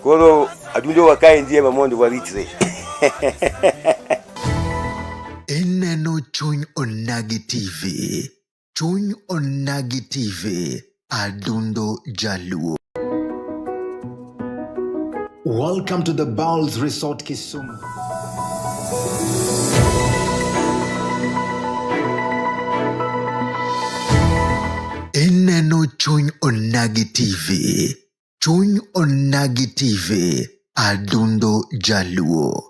Koro adundo wa kaendi ema mondo waritre. Ineno Chuny Onagi TV. Chuny Onagi TV. Adundo Jaluo. Welcome to the Bowls Resort Kisumu. Ineno Chuny Onagi TV. Chuny Onagi TV. Adundo Jaluo.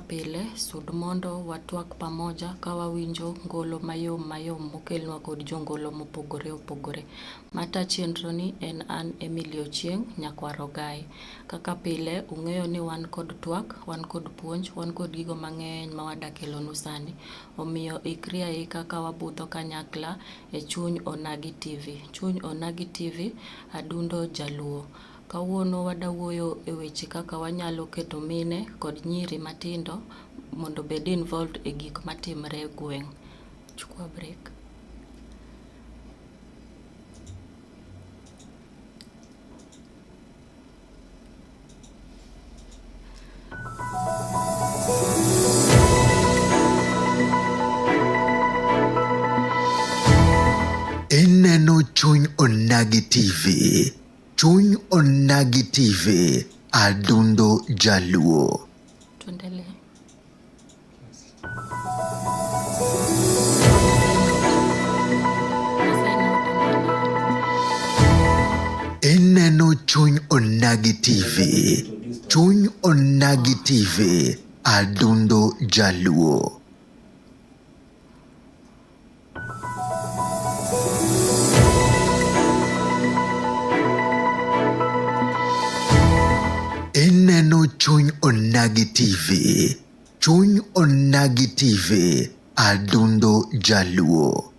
Pile, sud mondo watwak pamoja ka wawinjo ngolo mayom mayom mokelnwa kod jongolo mopogore opogore. Mata chenro ni en an Emily Ochieng' nyakwar Ogai. Kaka pile, ung'eyo ni wan kod twak, wan kod puonj, wan kod gigo mang'eny ma wadakelonu sani. Omiyo ikri aika ka wabudho kanyakla e Chuny Onagi TV. Chuny Onagi TV, adundo jaluo. Kawuono wadawuoyo e weche kaka wanyalo keto mine kod nyiri matindo mondo obed involved e gik matimre e gweng'. Chukua break. Ineno Chuny Onagi TV. Chuny Onagi TV. Adundo Jaluo. Tuendelee. Ineno Chuny Onagi TV. Chuny Onagi TV. Adundo Jaluo. Ineno Chuny Onagi TV. Chuny Onagi TV. Adundo Jaluo.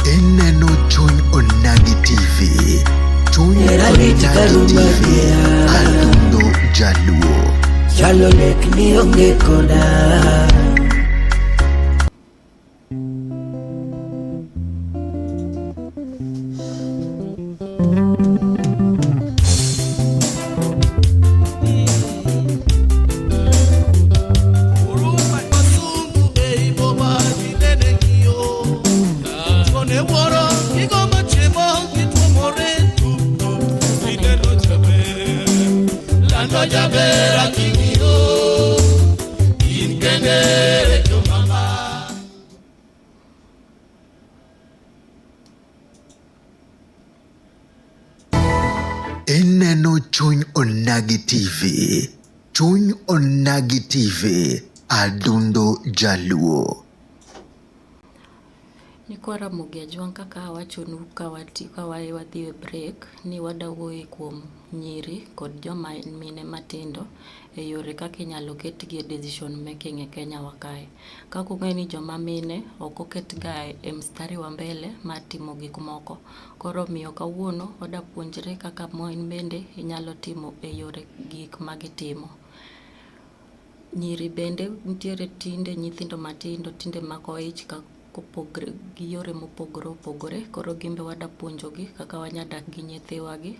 Ineno Chuny Onagi TV. Chuny Onagi TV. Adundo Jaluo. Chalo lek ni onge koda. Ineno Chuny Onagi TV. Chuny Onagi TV. Adundo Jaluo. Nyikwa Ramogi Ajwang' kaka awachonu ka wadhi e break ni wadawuoye kuom nyiri kod joma mine matindo e yore kaka inyalo ketgi e decision making e Kenya wa kae. Kaka ung'eyo ni joma mine ok oketga e mstari wa mbele mar timo gik moko. Koro omiyo kawuono wada puonjre kaka mon bende inyalo timo e yore gik magitimo. Nyiri bende nitiere tinde nyithindo matindo tinde mako ich kopogre gi yore mopogore opogore koro gin be wada puonjogi kaka wanya dak gi nyithiwa gi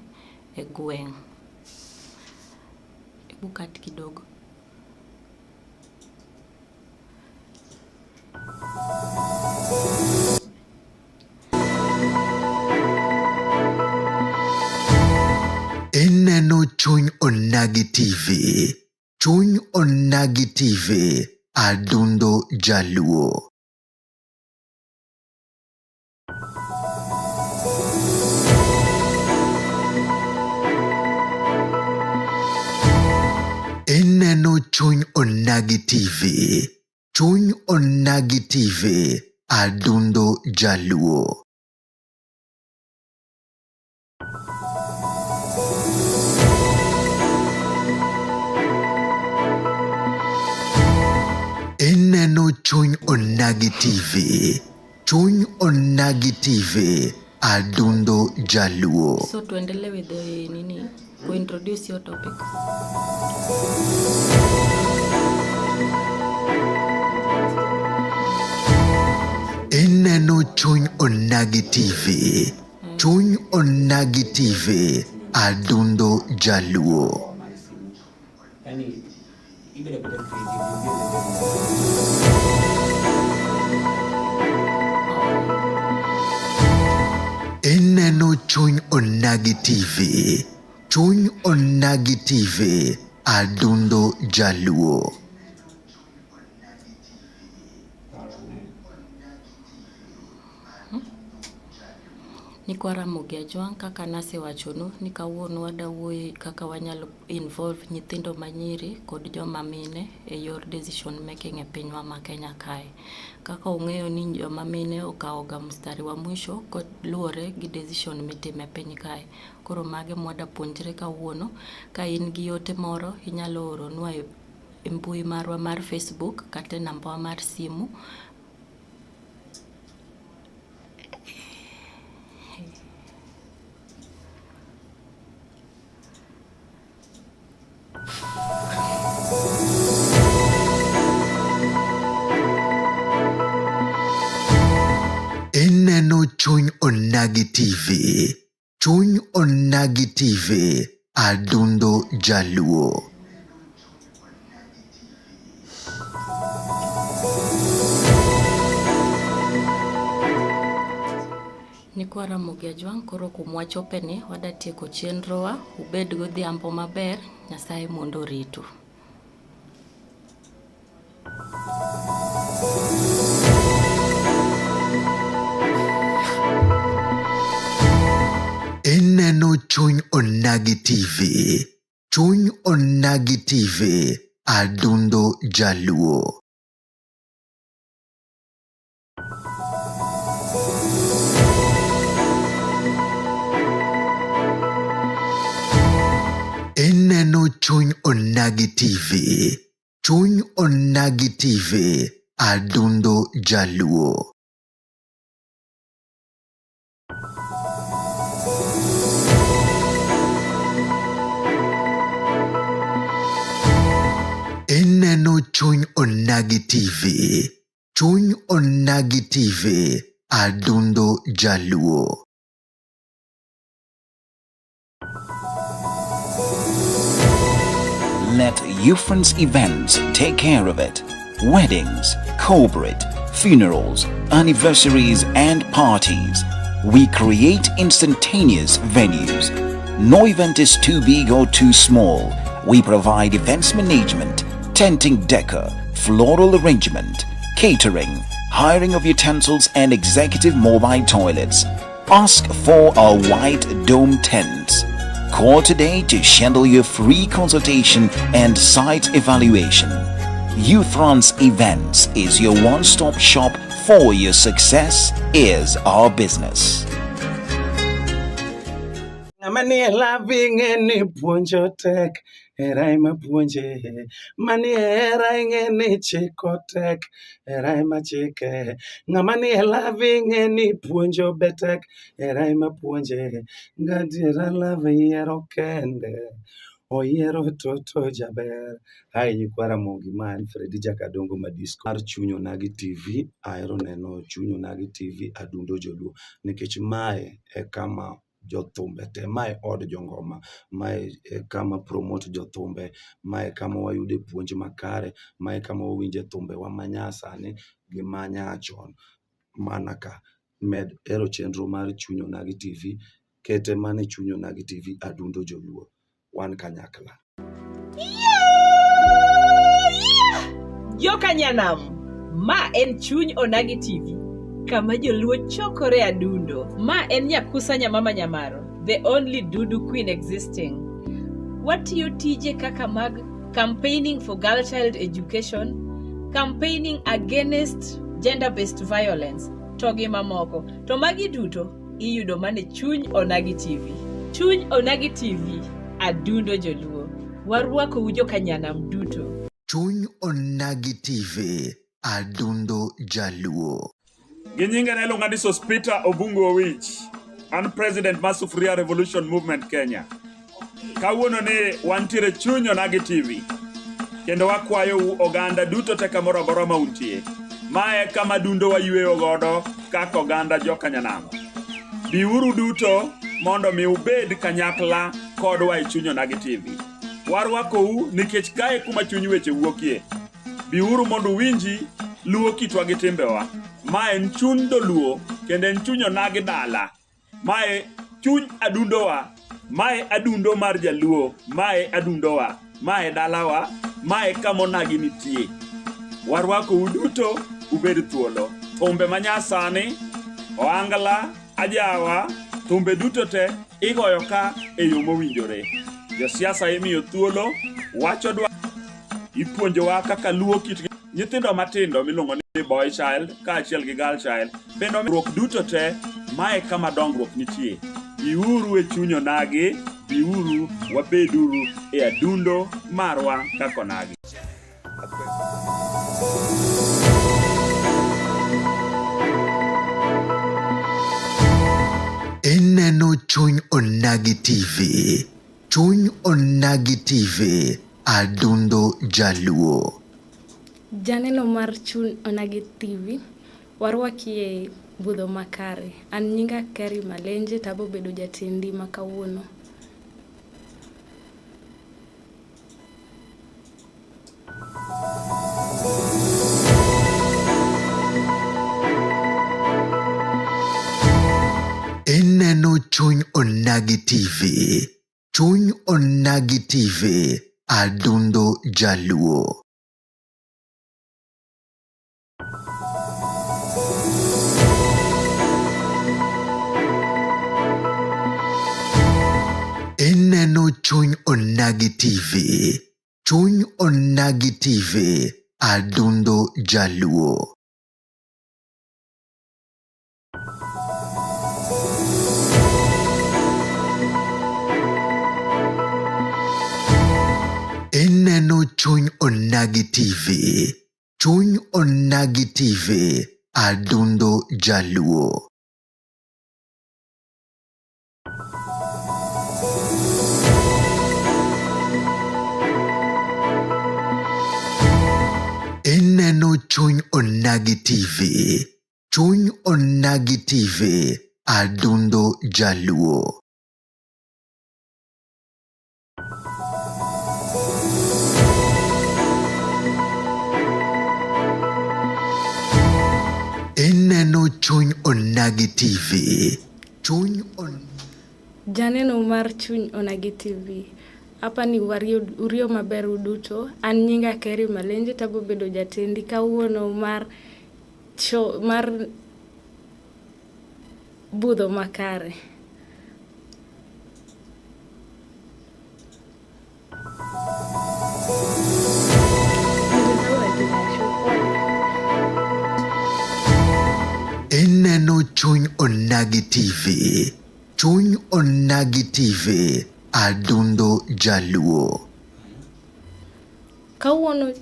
e gweng'. Ebu kat kidogo. Ineno Chuny Onagi TV. Chuny Onagi TV. Adundo Jaluo. Ineno Chuny Onagi TV. Chuny Onagi TV. Adundo Jaluo. Ineno Chuny Onagi TV. Chuny Onagi TV. Adundo Jaluo. So tuendelee with the nini? Ku introduce your topic. Ineno Chuny Onagi TV. Chuny Onagi TV. Adundo Jaluo. Ineno Chuny Onagi TV. Chuny Onagi TV. Adundo Jaluo. Nyikwa Ramogi Ajwang' kaka nasewachonu ni kawuono wadawuoye kaka wanyalo involve nyithindo manyiri kod joma mine e yor decision making e pinywa ma Kenya kae. Kaka ung'eyo ni joma mine okawoga mstari wa mwisho koluwore gi decision mitimo e piny kae. Koro mago e puonjre kawuono. Ka in gi ote moro inyalo oronwa e mbui marwa mar Facebook kata e namba wa mar simu. Ineno Chuny Onagi TV. Chuny Onagi TV. Adundo Jaluo. Nyikwa Ramogi Ajwang' koro kumwachopeni wadatieko chenrowa. Ubed godhiambo maber. Nyasaye mondo oritu. Ineno Chuny Onagi TV. Chuny Onagi TV. Adundo Jaluo. Ineno Chuny Onagi TV. Chuny Onagi TV. Adundo Jaluo. Ineno Chuny Onagi TV. Chuny Onagi TV. Adundo Jaluo. Let Ufrance Events take care of it. Weddings, corporate, funerals, anniversaries, and parties. We create instantaneous venues. No event is too big or too small. We provide events management, tenting decor, floral arrangement, catering, hiring of utensils, and executive mobile toilets. Ask for our white dome tents. Call today to schedule your free consultation and site evaluation. Ufrance Events is your one-stop shop for your success is our business. Ng'ama nie love ing'e ni puonjo tek, hera ema puonje. Manie hera ing'e ni chiko tek, hera ema chike. Ng'ama nie love ing'e ni puonjo be tek, hera ema puonje. Gadiera love yiero kende, oyiero toto jaber. Hi nyikwa Ramogi, ma en Fredi Jakadongo Madisco mar Chuny Onagi TV. Ahero neno Chuny Onagi TV Adundo Joluo nikech mae e kama jothumbe te, mae od jongoma, mae e kama promote jothumbe, mae kama wayude puonj makare, mae kama wawinje thumbewa manyasani gi manyachon mana ka. Med hero chenro mar Chuny Onagi TV, kete mana e Chuny Onagi TV Adundo Joluo. Wan kanyakla. Joka Nyanam, ma en Chuny Onagi TV, kama joluo chokore adundo. Ma en Nyakusa Nyamama Nyamaro, the only Dudu queen existing. Watiyo tije kaka mag campaigning for girl child education, campaigning against gender-based violence, to gi mamoko. To magi duto iyudo mana e Chuny Onagi TV. Chuny Onagi TV, adundo joluo. Warwakou joka Nyanam duto. Chuny Onagi TV. Adundo Jaluo. Gi nyinga ne iluonga ni Sospeter Obungu Owich. An president mar Sufuria Revolution Movement Kenya. Kawuono ni wantiere chuny Onagi TV. Kendo wakwayou oganda duto te kamoro amora ma untie. Mae kama dundo wayweyo godo kaka oganda joka Nyanam. Biuru duto mondo mi ubed kanyakla kodwa e chuny Onagi TV. Warwakou nikech kae kuma chuny weche wuokie. Biuru mondo uwinji luo kitwa gi timbewa. Ma en chuny dholuo kendo en chuny Onagi dala. Mae chuny adundowa. Mae adundo mar jaluo. Mae adundowa. Mae dalawa. Mae kama onagi nitie. Warwakou duto ubed thuolo. Thumbe manyasani, ohangla, ajawa, thumbe duto te igoyo ka e yo mowinjore. Josiasa imiyo thuolo wacho dwa ipuonjowa kaka luo kitgi nyithindo matindo miluongo ni boy child kaachiel gi girl child bende dongruok duto te mae kama dongruok nitie biuru e chuny onagi biuru wabeduru e adundo marwa kaka onagi Ineno Chuny Onagi TV. Chuny Onagi TV. Adundo Jaluo. Janeno mar Chuny Onagi TV, warwaki e budho makare. An nyinga Kerry Malenje to abo bedo jatendi ma kawuono. Ineno Chuny Onagi TV. Chuny Onagi TV. Adundo Jaluo. Ineno Chuny Onagi TV. Chuny Onagi TV. Adundo Jaluo. Ineno Chuny Onagi TV. Chuny Onagi TV. Adundo Jaluo. Ineno Chuny Onagi TV. Chuny Onagi TV. Adundo Jaluo. Ineno Chuny Onagi TV. Chuny on Janeno mar Chuny Onagi TV. Apa ni wario, urio maber uduto. An nyinga Kerry Malenje tabo bedo jatendi kawuono mar show, mar budho makare. Ineno Chuny Onagi TV. Chuny Onagi TV. Adundo Jaluo. Kawuono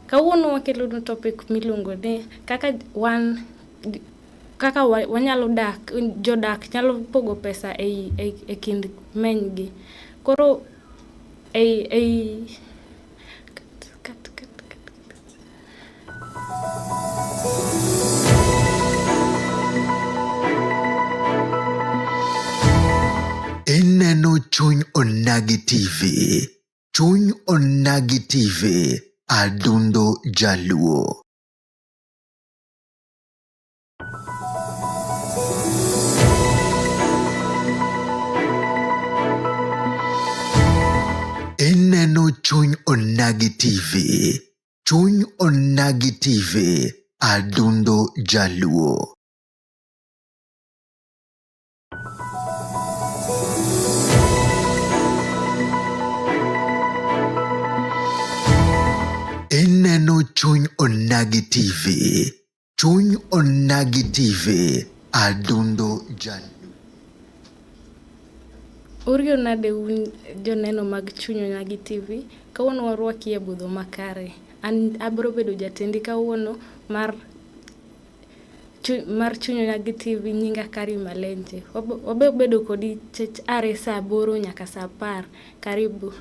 kawuono wakelonu topic miluongo ni kaka wan kaka wanyalo dak jodak nyalo pogo pesa ei, ei, e kind menygi. Koro ei, ei cut, cut, cut, cut. Ineno Chuny Onagi TV. Chuny Onagi TV. Adundo Jaluo. Ineno Chuny Onagi TV. Chuny Onagi TV. Adundo Jaluo. Ineno Chuny Onagi TV. Chuny Onagi TV. Adundo Jaluo. Uriyo nade un joneno mag Chuny Onagi TV? Kawuono warwaki e budho makare. An abiro bedo jatendi kawuono mar mar Chuny Onagi TV nyinga Kari Malenje. Wabiro bedo kodi are saa aboro nyaka saa apar. Karibu.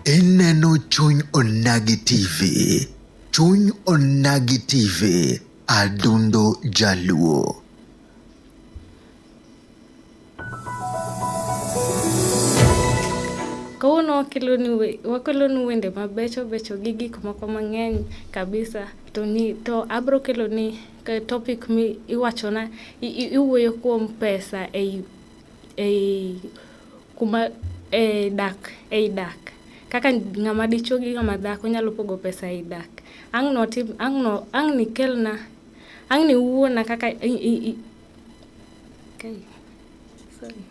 Ineno Chuny Onagi TV. Chuny Onagi TV. Adundo Jaluo. Kawuono wakelonu wende mabecho becho gi gik moko mang'eny kabisa to ni to abro keloni topic mi iwachona iwuoyo kuom pesa ei kuma e dak ei dak kaka ng'ama dichuo gi ng'ama dhako nyalo pogo pesa ei dak. Ang' notim ang' no ang' nikelna ang' niwuona kaka okay. Sorry.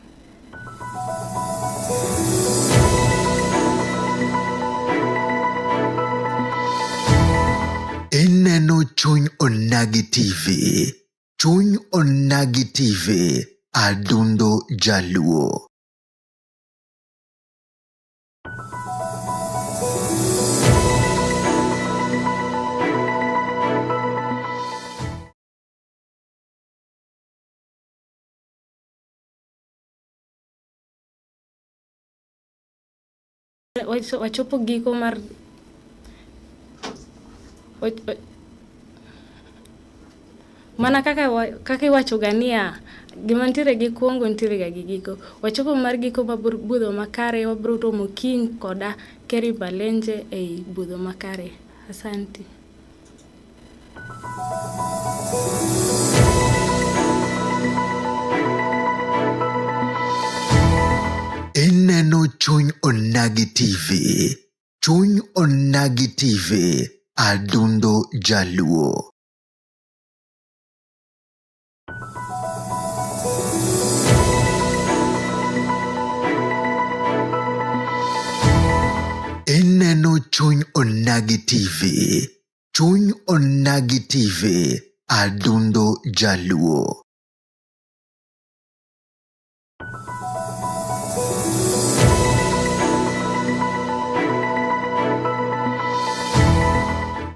Ineno Chuny Onagi TV. Chuny Onagi TV. Adundo Jaluo. Wachopo giko mar mana kaka kaka iwacho ga niya, gima nitiere gi kuongo nitiere ga gi giko. Wachopo mar giko ma budho makare wabiro romo kiny koda Kerry Malenje ei budho makare. Asante. Ineno Chuny Onagi TV. Chuny Onagi TV. Adundo Jaluo. Ineno Chuny Onagi TV. Chuny Onagi TV. Adundo Jaluo.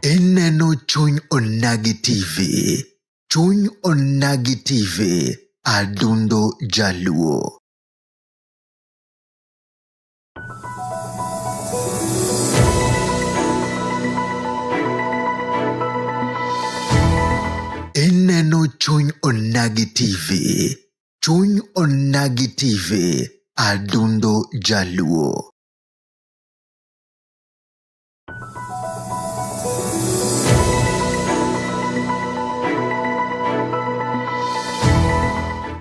Ineno Chuny Onagi TV. Chuny Onagi TV. Adundo Jaluo. Ineno Chuny Onagi TV. Chuny Onagi TV. Adundo Jaluo.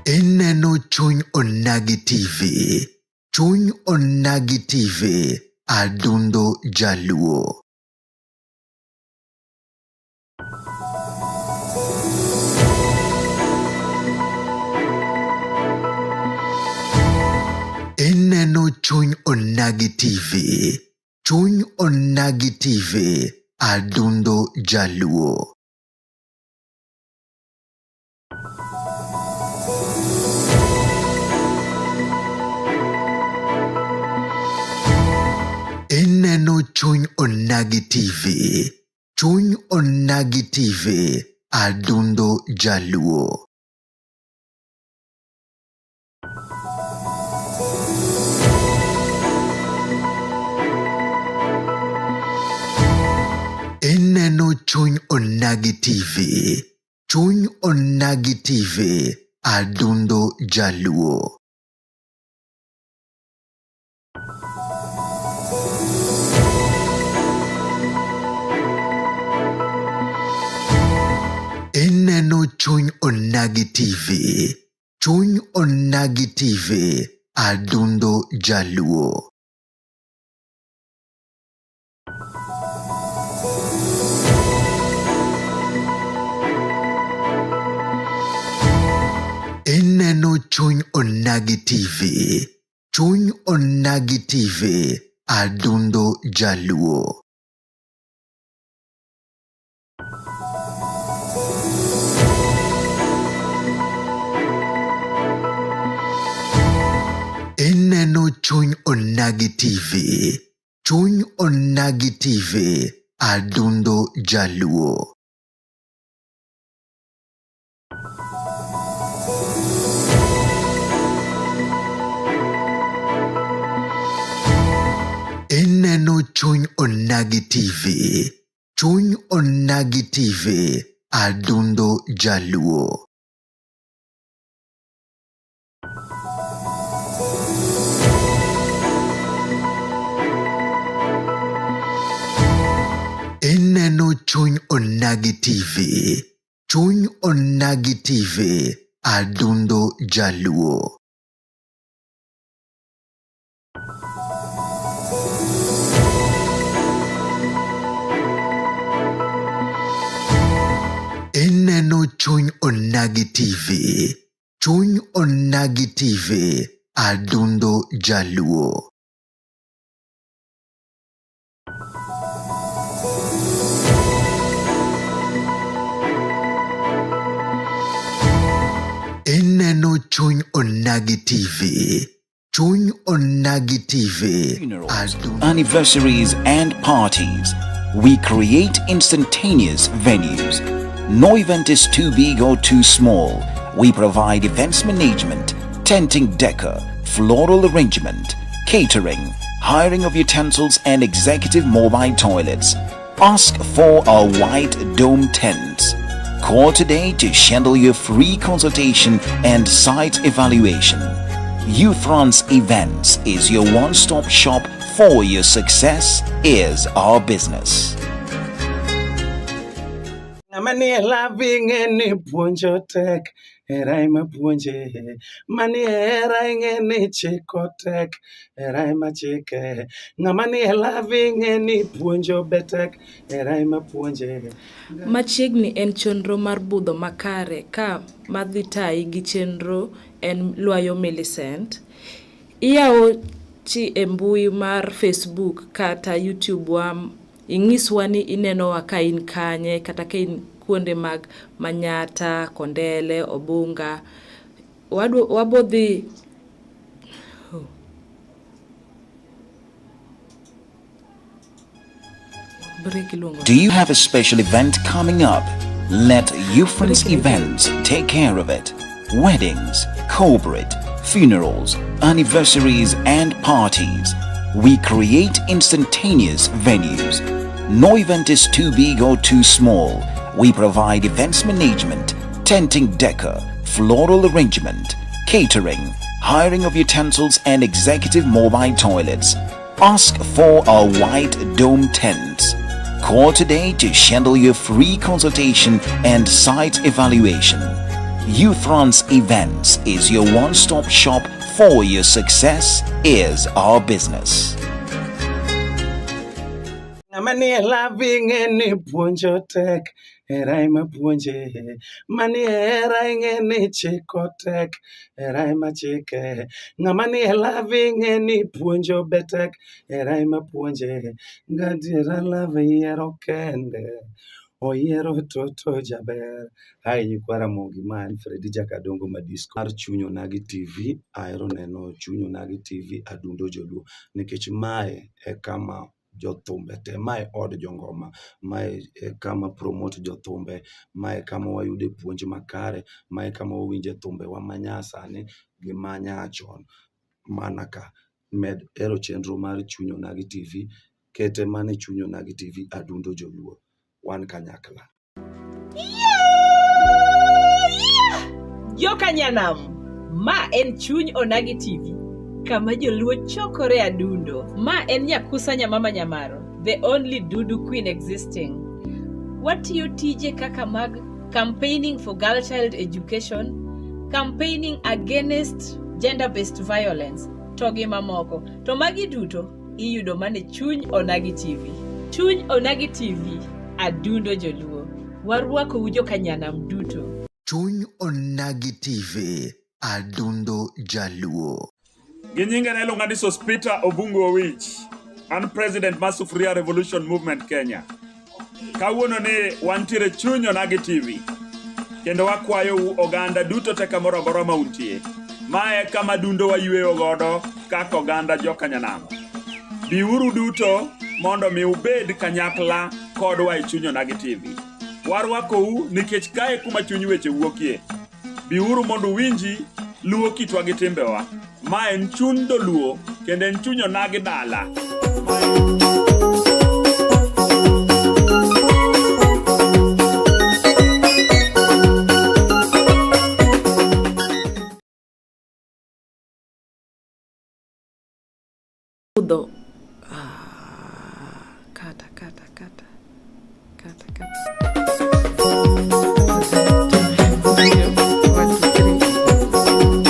Ineno Chuny Onagi TV. Chuny Onagi TV. Adundo Jaluo. Ineno Chuny Onagi TV. Chuny Onagi TV. Adundo Jaluo. Ineno Chuny Onagi TV. Chuny Onagi TV. Adundo Jaluo. Ineno Chuny Onagi TV. Chuny Onagi TV. Adundo Jaluo. Ineno Chuny Onagi TV. Chuny Onagi TV. Adundo Jaluo. Ineno Chuny Onagi TV. Chuny Onagi TV. Adundo Jaluo. Ineno Chuny Onagi TV. Chuny Onagi TV. Adundo Jaluo. Ineno Chuny Onagi TV. Chuny Onagi TV. Adundo Jaluo. Ineno Chuny Onagi TV. Chuny Onagi TV. Adundo Jaluo. Ineno Chuny Onagi TV. Chuny Onagi TV. Adundo Jaluo. Ineno Chuny Onagi TV. Chuny Onagi TV. Funerals, Adundo anniversaries, and parties. We create instantaneous venues. No event is too big or too small. We provide events management, tenting decor, floral arrangement, catering, hiring of utensils, and executive mobile toilets. Ask for our white dome tents. Call today to schedule your free consultation and site evaluation. Ufrance Events is your one-stop shop for your success is our business. Ng'ama nie love ing'e ni puonjo tek, hera ema puonje. Manie hera ing'e ni chiko tek, hera ema chike. Ng'ama nie love ing'e ni puonjo be tek, hera ema puonje. Machiegni en chenro mar budho makare ka madhi tayi gi chenro en Lwayo Millicent. Iyawo chi e mbui mar Facebook kata YouTube wa ing'iswa ni inenowa ka in kanye kata ka in kuonde mag Manyatta, Kondele, Obunga. Wabodhi break iluongo Do you have a special event coming up? Let Ufrance Events take care of it. Weddings, corporate, funerals, anniversaries, and parties. We create instantaneous venues. No event is too big or too small. We provide events management, tenting decor, floral arrangement, catering, hiring of utensils, and executive mobile toilets. Ask for our white dome tents. Call today to schedule your free consultation and site evaluation. Ufrance Events is your one-stop shop for your success is our business. Ng'ama nie love ing'e ni puonjo tek, hera ema puonje. Manie hera ing'e ni chiko tek, hera ema chike. Ng'ama nie love ing'e ni puonjo be tek, hera ema puonje. Gadiera love yiero kende, oyiero toto jaber. Hi nyikwa Ramogi, ma en Fredi Jakadongo Madisco mar Chuny Onagi TV. Ahero neno Chuny Onagi TV Adundo Joluo nikech mae e kama jothumbe te, mae od jongoma, mae e kama promote jothumbe, mae kama wayude puonj makare, mae kama wawinje thumbewa manyasani gi manyachon. Mana ka med hero chenro mar Chuny Onagi TV, kete mana e Chuny Onagi TV Adundo Joluo. Wan kanyakla. Joka Nyanam, ma en Chuny Onagi TV, kama joluo chokore adundo. Ma en Nyakusa Nyamama Nyamaro, the only Dudu queen existing. Watiyo tije kaka mag campaigning for girl child education, campaigning against gender-based violence, to gi mamoko. To magi duto iyudo mana e Chuny Onagi TV. Chuny Onagi TV, adundo joluo. Warwakou joka Nyanam duto. Chuny Onagi TV. Adundo Jaluo. Gi nyinga ne iluonga ni Sospita Obungu Owich. An president mar Sufuria Revolution Movement Kenya. Kawuono ni wantiere Chuny Onagi TV. Kendo wakwayou oganda duto te kamoro amora ma untie. Mae kama dundo wayweyo godo kaka oganda jokanyanam. Biuru duto mondo mi ubed kanyakla kodwa e Chuny Onagi TV. Warwakou nikech kae kuma chuny weche wuokie. Biuru mondo uwinji luo kitwa gi timbewa. Ma en chuny dholuo kendo en chuny onagi dala. Budho ah, kata kata kata kata kata Zero, one, two, three.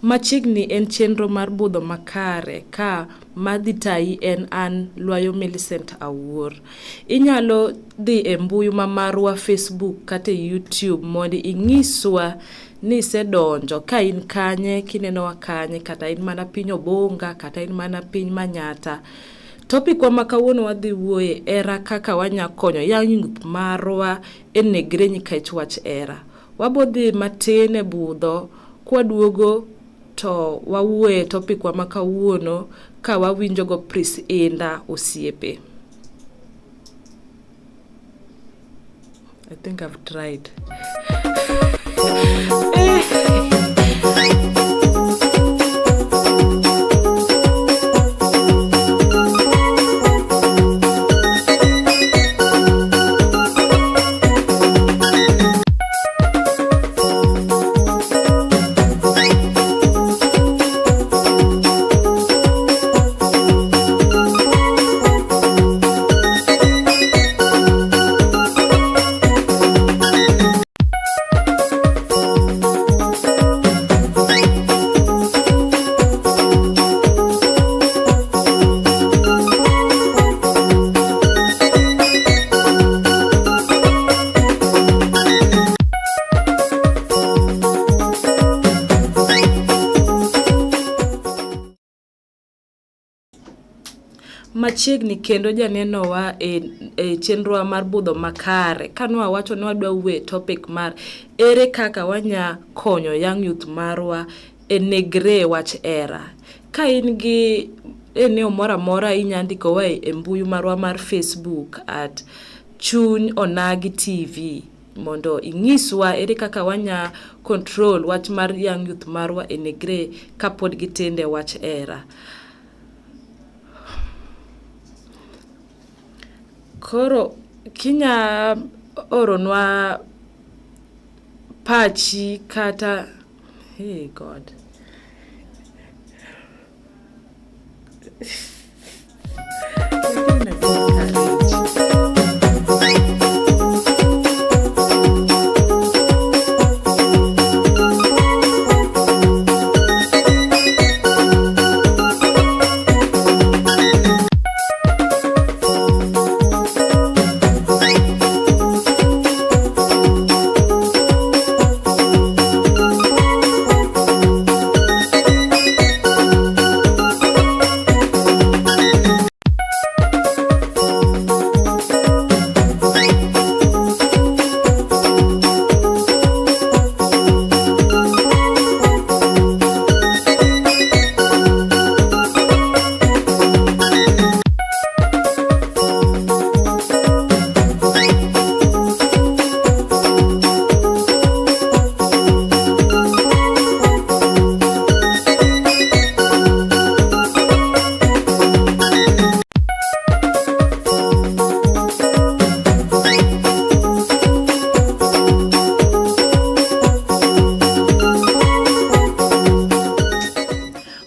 Machiegni en chenro mar budho makare ka madhi tayi en an Lwayo Millicent Awuor. Inyalo dhi e mbui ma marwa Facebook kata e YouTube mondo ing'iswa ni isedonjo ka in kanye, kinenowa kanye, kata in mana piny Obunga, kata in mana piny Manyata. Topic wa ma kawuono wadhi wuoye era kaka wanya konyo young youth marwa e negre nikech wach era. Wabodhi matin e budho kwaduogo to wawuoye e topic wa ma kawuono ka wawinjo go Pris Inda osiepe. I think I've tried. Machiegni kendo janenowa e, e chenrowa mar budho makare ka nwawacho ni wadwa wuoyo e topic mar ere kaka wanya konyo young youth marwa e negre wach era. Ka in gi eneo moro amora inya ndikowa e mbui marwa mar Facebook at Chuny Onagi TV mondo ing'iswa ere kaka wanya control wach mar young youth marwa e negre kapod gitindo e wach era. Koro kinya oronwa pachi kata hey God.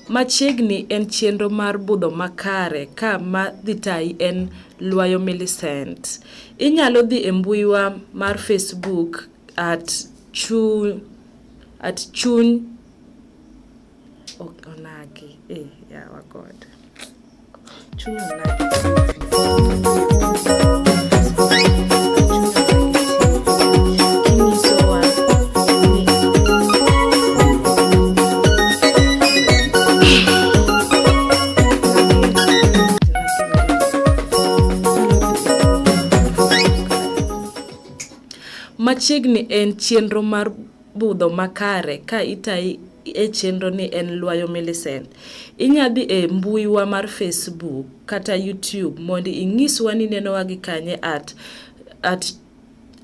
Machiegni en chenro mar budho makare ka ma dhi tayi en Lwayo Millicent. Inyalo dhi e mbuiwa mar Facebook at chuny at chuny onagi eh, yawa God. Chuny onagi Kinyisowa ni Machiegni en chenro mar budho makare ka itayi e chenro ni en Lwayo Millicent. Inya dhi e mbui wa mar Facebook kata YouTube mondo inyiswa ni nenowa gi kanye at at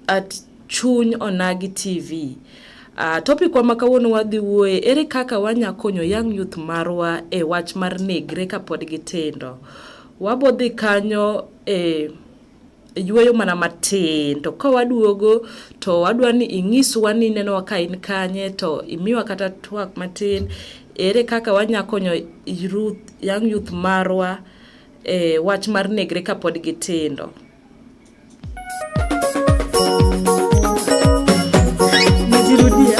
at Chuny Onagi TV. Topic wa ma kawuono wadhi wuoye ere kaka wanya konyo young youth marwa e wach mar negre kapod gitindo. Wabo dhi kanyo e yueyo mana matin to ka waduogo to wadwa ni inyiswa ni inenowa ka in kanye to imiwa kata twak matin ere kaka wanya konyo young youth marwa e wach mar negre kapod gitindo. Najirudia.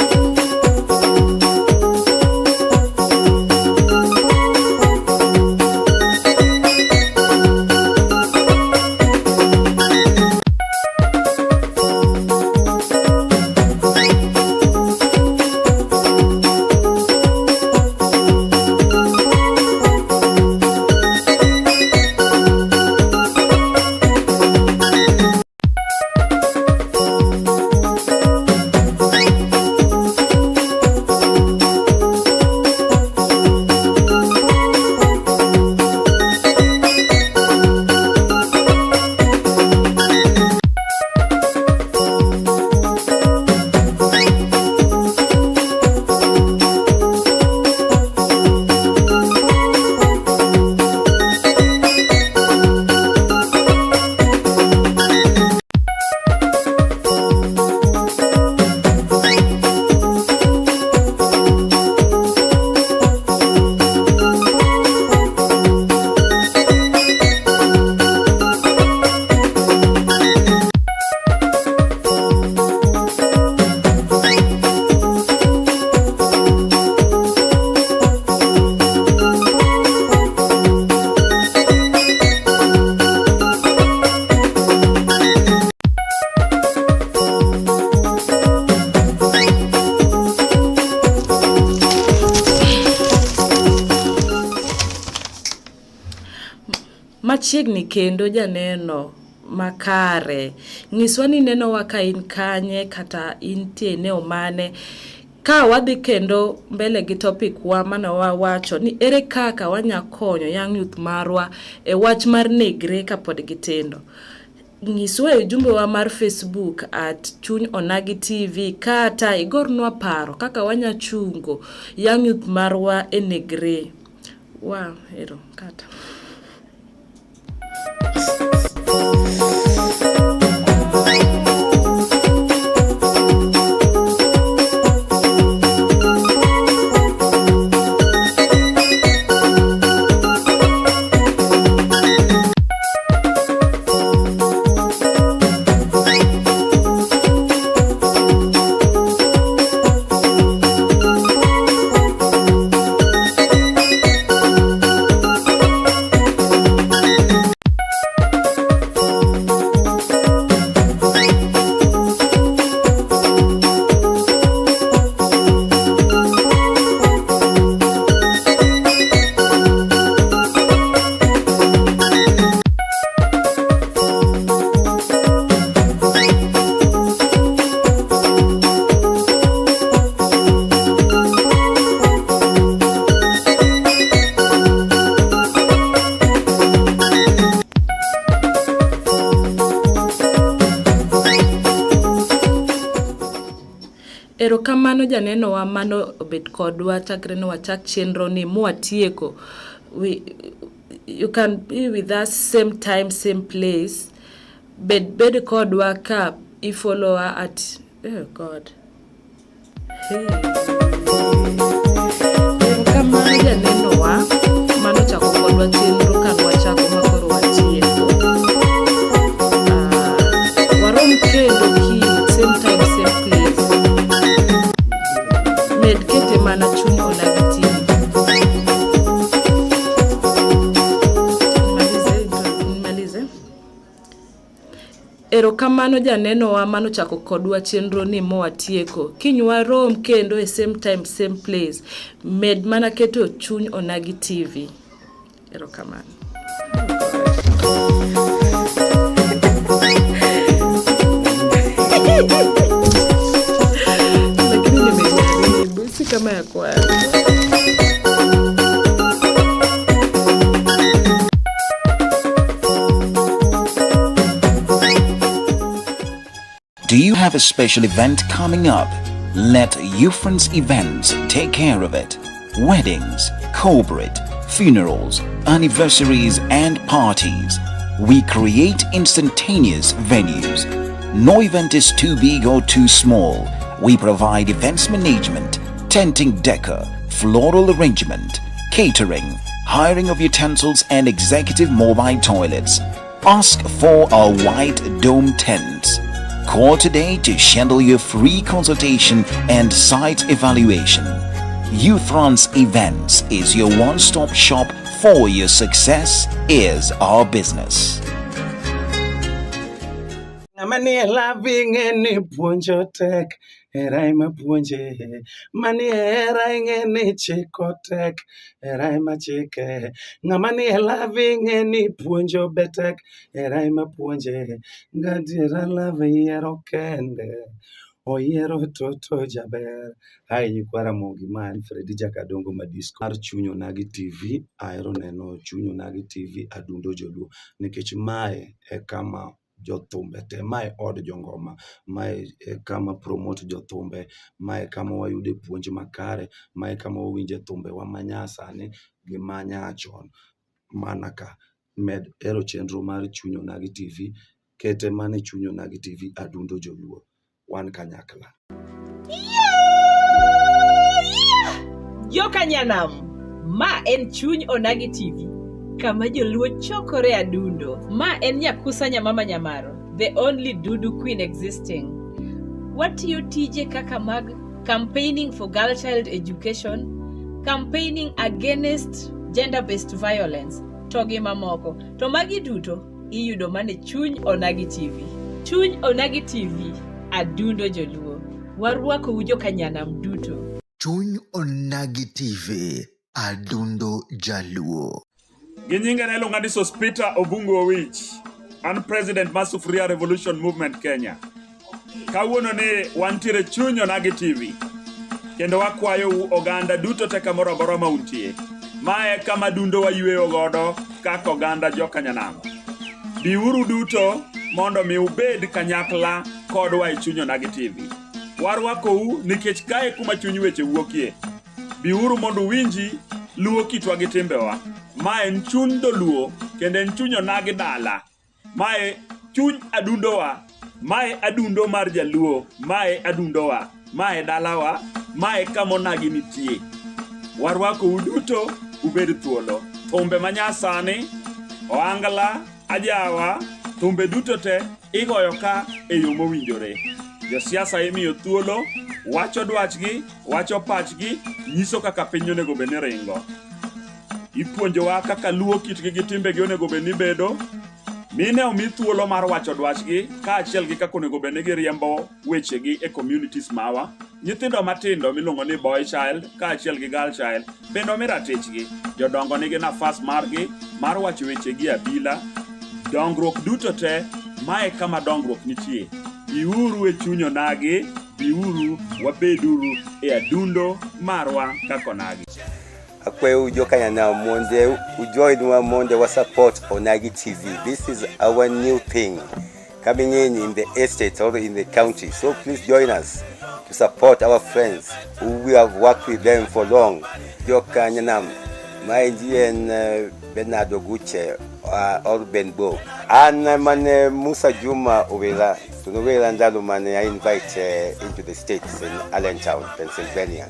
Machiegni kendo janeno makare. Nyiswa ni inenowa ka in kanye kata intie eneo mane. Ka wadhi kendo mbele gi topic wa mane wawacho ni ere kaka wanya konyo young youth marwa e wach mar negre kapod gitindo. Nyiswa e ujumbe wa mar Facebook at Chuny Onagi TV kata igornwa paro kaka wanya chungo young youth marwa e negre. Wa ero kata. Erokamano janenowa mano obet kodwa chakre ne wachak chenro ni mwatieko. You can be with us same time, same place. Bed bed kodwa ka i follow at oh God. Hey. Erokamano janenowa mano chako kodwa chenro ka nwachako ma koro watieko. Warom kendo kiny same time same place. Med kete mana Chuny Onagi TV. Nimalize, nimalize. Erokamano janenowa manochako kodwa chenro ni mowatieko. Kiny warom kendo e same time same place. Med mana keto Chuny Onagi TV. Erokamano. kama ya kwaya. Do you have a special event coming up? Let Ufrance Events take care of it. Weddings, corporate, funerals, anniversaries, and parties. We create instantaneous venues. No event is too big or too small. We provide events management, tenting decor, floral arrangement, catering, hiring of utensils, and executive mobile toilets. Ask for our white dome tents. Call today to schedule your free consultation and site evaluation. Ufrance Events is your one-stop shop for your success is our business. Ng'ama nie love ing'e ni puonjo tek, hera ema puonje. Manie hera ing'e ni chiko tek, hera ema chike. Ng'ama nie love ing'e ni puonjo be tek, hera ema puonje. Gadiera love yiero kende, oyiero toto jaber. Hi nyikwa Ramogi, ma en Fredi Jakadongo Madisco mar Chuny Onagi TV. Ahero neno Chuny Onagi TV Adundo Joluo nikech mae e kama jothumbe te, mae od jongoma, mae e kama promote jothumbe, mae kama wayude puonj makare, mae kama wawinje thumbewa manyasani gi manyachon mana ka. Med hero chenro mar Chuny Onagi TV, kete mana e Chuny Onagi TV Adundo Joluo. Wan kanyakla. Joka Nyanam, ma en Chuny Onagi TV, kama joluo chokore adundo. Ma en Nyakusa Nyamama Nyamaro, the only Dudu queen existing. Watiyo tije kaka mag campaigning for girl child education, campaigning against gender-based violence, to gi mamoko. To magi duto iyudo mana e Chuny Onagi TV. Chuny Onagi TV, adundo joluo. Warwakou joka Nyanam duto. Chuny Onagi TV, Adundo Jaluo. Gi nyinga ne iluonga ni Sospita Obungu Owich. An president mar Sufuria Revolution Movement Kenya. Kawuono ni wantiere chuny Onagi TV. Kendo wakwayou oganda duto te kamoro amora ma untie. Mae kama dundo wayweyo godo kaka oganda joka Nyanam. Biuru duto mondo mi ubed kanyakla kodwa e chuny Onagi TV. Warwakou nikech kae kuma chuny weche wuokie. Biuru mondo uwinji luo kitwa gi timbewa. Ma en chuny dholuo kendo en chuny onagi dala. Mae chuny adundowa. Mae adundo mar jaluo. Mae adundowa. Mae dalawa. Mae kama onagi nitie. Warwakou duto ubed thuolo. Thumbe manyasani, ohangla, ajawa, thumbe duto te igoyo ka e yo mowinjore. Josiasa imiyo thuolo, wacho dwachgi, wacho pachgi, nyiso kaka piny onego bed ni ringo. Ipuonjowa kaka luo kitgi gi timbegi onego bed ni bedo. Mine omi thuolo mar wacho dwachgi kaachiel gi kaka onego bed ni giriembo wechegi e communities mawa. Nyithindo matindo miluongo ni boy child kaachiel gi girl child bende omi ratichgi. Jodongo nigi nafas margi mar wacho wechegi e abila. Dongruok duto te, mae kama dongruok nitie. Biuru e chuny onagi, biuru wabeduru e adundo marwa kaka onagi. Akwayou joka Nyanam mondo ujoinwa mondo wa support Onagi TV. This is our new thing coming in the estate or in the county. So please join us to support our friends who we have worked with them for long. Joka Nyanam, maendi en Bernard Oguche or Ben Bo. An mane Musa Juma Owera, to nowera ndalo mane I invite into the States in Allentown, Pennsylvania.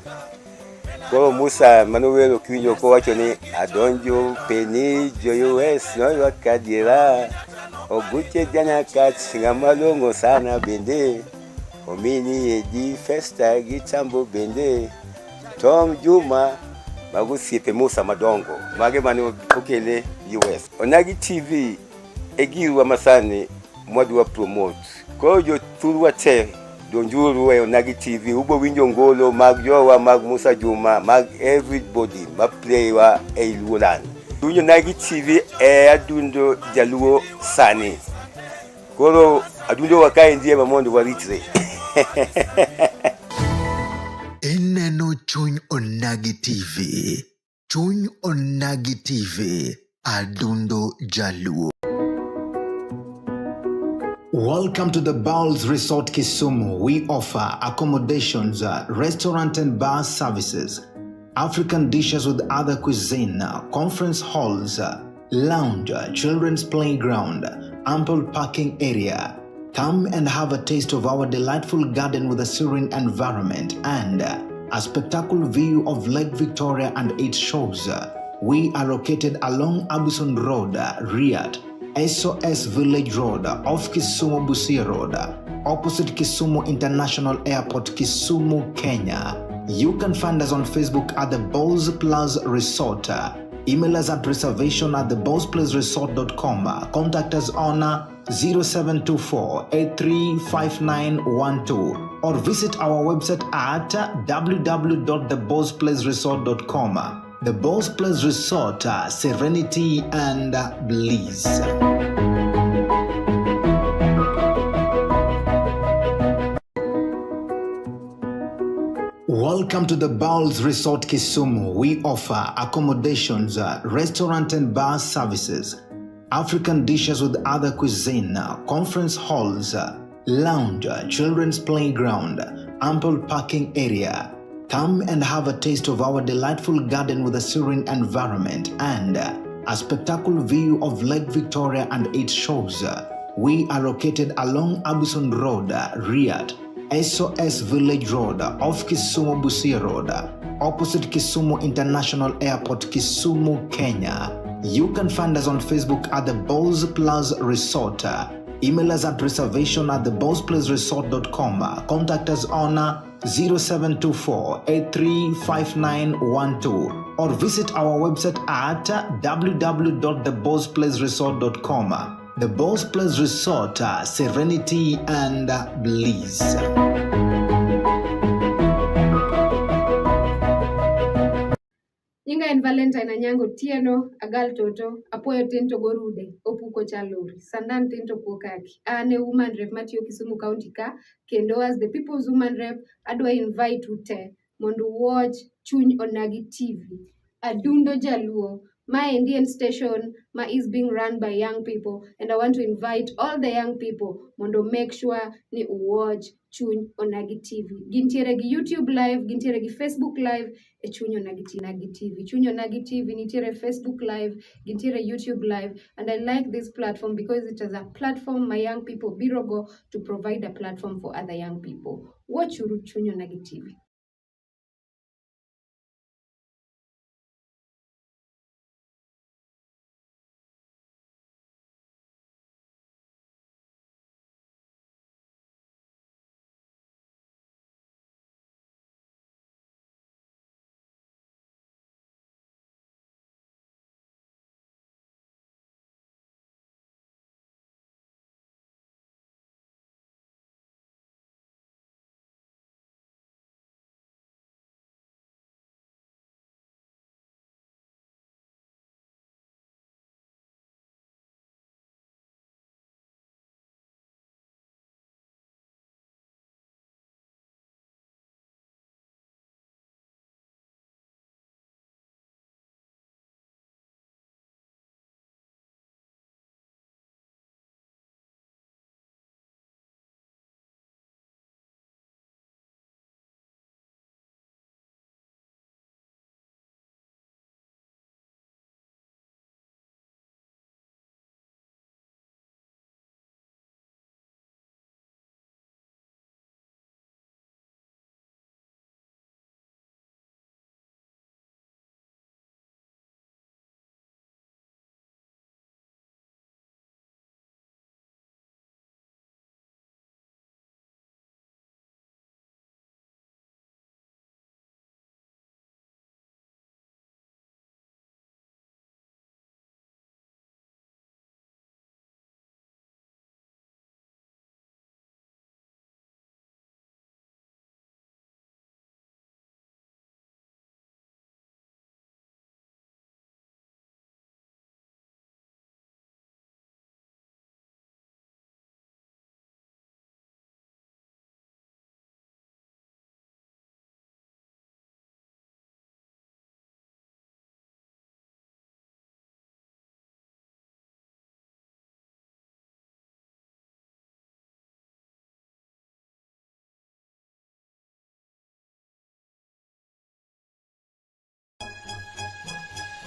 Koro Musa manowero kiwinjo kowacho ni adonjo peni jo US noywak adiera Oguche janyakach ng'ama long'o sana bende omini edi Festa gi Tambo bende Tom Juma mago osiepe Musa madongo mage mane okele US. Onagi TV e girwa masani mwadwa promote. Koro jothurwa te donjuru e Onagi TV ubo winjo ngolo mag jowa mag Musa Juma mag everybody ma play wa e Luoland. Winjo Onagi TV e adundo jaluo sani. Koro adundo wa kaendi ema mondo waritre. En Ineno Chuny Onagi TV. Chuny Onagi TV. Adundo Jaluo. Welcome to the Bowls Resort Kisumu. We offer accommodations, restaurant and bar services, African dishes with other cuisine, conference halls, lounge, children's playground, ample parking area. Come and have a taste of our delightful garden with a serene environment and a spectacular view of Lake Victoria and its shores. We are located along Abuson Road, Riyadh, SOS Village Road, off Kisumu Busia Road, opposite Kisumu International Airport, Kisumu, Kenya. You can find us on Facebook at the Bowls Plus Resort. Email us at reservation at thebowlsplaceresort.com. Contact us on 0724 835912 or visit our website at www.thebowlsplaceresort.com. The Bowls Place Resort, serenity and bliss. Welcome to the Bowls Resort Kisumu. We offer accommodations, restaurant and bar services, African dishes with other cuisine, conference halls, lounge, children's playground, ample parking area. Come and have a taste of our delightful garden with a serene environment and a spectacular view of Lake Victoria and its shores. We are located along Abuson Road, Riyadh, SOS Village Road, off Kisumu Busia Road, opposite Kisumu International Airport, Kisumu, Kenya. You can find us on Facebook at the Bowls Plus Resort. Email us at reservation at thebowlsplaceresort.com. Contact us on 0724 835912 or visit our website at www.thebowlsplaceresort.com. The Bowls Place Resort, serenity and bliss. Nyinga en Valentine Anyango Otieno, Agal Toto, Apuoyo tin to gorude, Opuko chalori, Sandan tin to kuo kaki. An e woman rep matiyo Kisumu County ka, kendo as the people's woman rep, adwa invite u te mondo watch Chuny Onagi TV. Adundo Jaluo. Maendi en station ma is being run by young people and I want to invite all the young people mondo make sure ni watch Chuny Onagi TV. Gintiere gi YouTube live, gintiere gi Facebook live e Chuny Onagi TV. Chuny Onagi TV nitiere Facebook live, gintiere YouTube live, and I like this platform because it is a platform my young people biro go to provide a platform for other young people. Watch uru Chuny Onagi TV.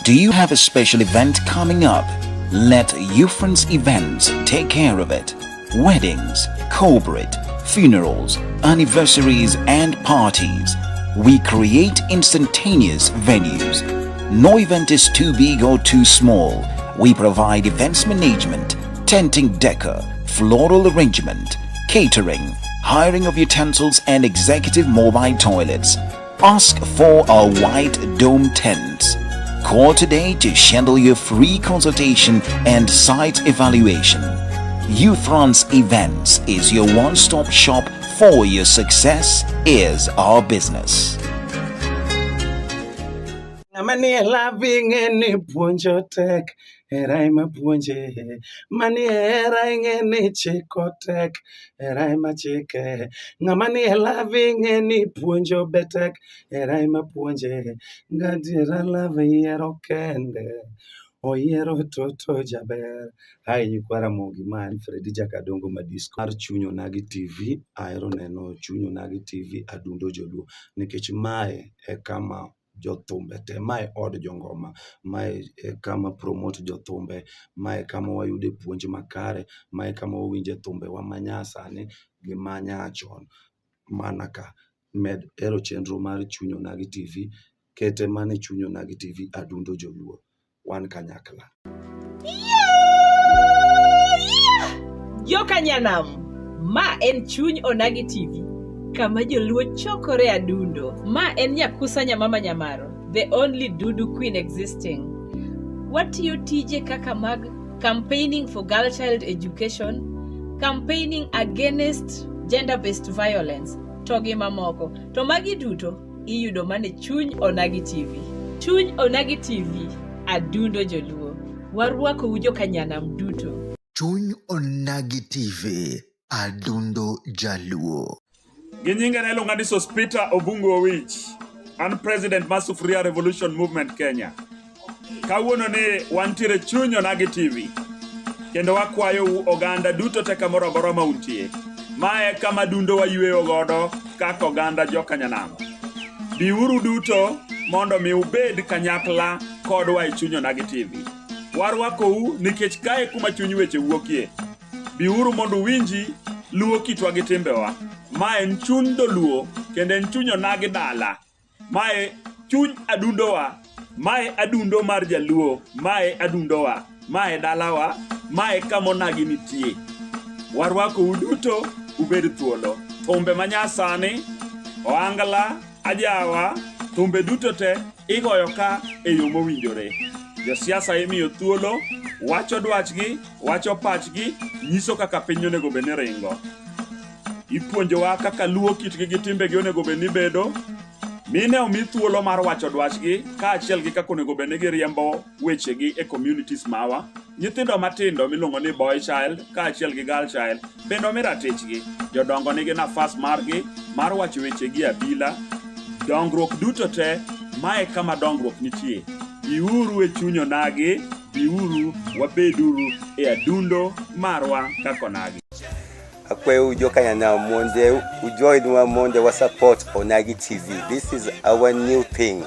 Do you have a special event coming up? Let Ufrance Events take care of it. Weddings, corporate, funerals, anniversaries, and parties. We create instantaneous venues. No event is too big or too small. We provide events management, tenting decor, floral arrangement, catering, hiring of utensils, and executive mobile toilets. Ask for our white dome tents. Call today to schedule your free consultation and site evaluation. Ufrance Events is your one-stop shop for your success is our business. Ng'ama nie love ing'e ni puonjo tek, hera ema puonje. Manie hera ing'e ni chiko tek, hera ema chike. Ng'ama nie love ing'e ni puonjo be tek, hera ema puonje. Gadiera love yiero kende, oyiero toto jaber. Hi nyikwa Ramogi, ma en Fredi Jakadongo Madisco mar Chuny Onagi TV. Ahero neno Chuny Onagi TV Adundo Joluo nikech mae e kama jothumbe te, mae od jongoma, mae e kama promote jothumbe, mae kama wayude puonj makare, mae kama wawinje thumbewa manyasani gi manyachon. Mana ka med hero chenro mar Chuny Onagi TV, kete mana e Chuny Onagi TV Adundo Joluo. Wan kanyakla. Joka Nyanam, ma en Chuny Onagi TV, kama joluo chokore adundo. Ma en Nyakusa Nyamama Nyamaro, the only Dudu queen existing. Watiyo tije kaka mag campaigning for girl child education, campaigning against gender-based violence, to gi mamoko. To magi duto iyudo mana e Chuny Onagi TV. Chuny Onagi TV, adundo joluo. Warwakou joka Nyanam duto. Chuny Onagi TV, Adundo Jaluo. Gi nyinga ne iluonga ni Sospeter Obungu Owich. An president mar Sufuria Revolution Movement Kenya. Kawuono ni wantiere chuny Onagi TV. Kendo wakwayou oganda duto te kamoro amora ma untie. Mae kama dundo wayweyo godo kaka oganda joka Nyanam. Biuru duto mondo mi ubed kanyakla kodwa e chuny Onagi TV. Warwakou nikech kae kuma chuny weche wuokie. Biuru mondo uwinji luo kitwa gi timbewa. Ma en chuny dholuo kendo en chuny onagi dala. Mae chuny adundowa. Mae adundo mar jaluo. Mae adundowa. Mae dalawa. Mae kama onagi nitie. Warwakou duto ubed thuolo. Thumbe manyasani, ohangla, ajawa, thumbe duto te igoyo ka e yo mowinjore. Josiasa imiyo thuolo, wacho dwachgi, wacho pachgi, nyiso kaka piny onego bed ni ringo. Ipuonjowa kaka luo kitgi gi timbegi onego bed ni bedo. Mine omi thuolo mar wacho dwachgi kaachiel gi kaka onego bed ni giriembo wechegi e communities mawa. Nyithindo matindo miluongo ni boy child kaachiel gi girl child bende omi ratichgi. Jodongo nigi nafas margi mar wacho wechegi e abila. Dongruok duto te, mae kama dongruok nitie. Biuru e chuny onagi, biuru wabeduru e adundo marwa kaka onagi. Akwayo jokanyana mondo ujoinwa mondo wa support Onagi TV. This is our new thing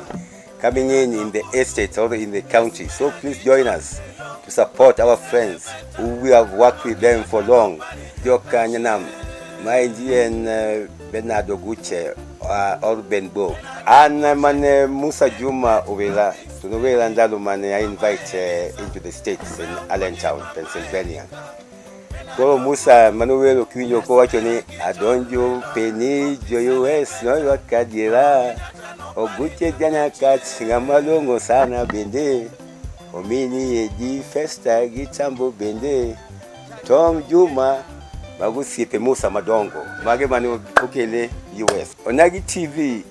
coming in the estate or in the county. So please join us to support our friends who we have worked with them for long. Jokanyanam, maendi en Bernard Oguche or Ben Bo. An mane Musa Juma Owera, to nowera ndalo mane I invite into the States in Allentown, Pennsylvania. Koro Musa manowero kiwinjo kowacho ni adonjo peni jo US noywak adiera Oguche janyakach ng'ama long'o sana bende omini Edi Festa gi Tambo bende Tom Juma mago osiepe Musa madongo mage mane okele US. Onagi TV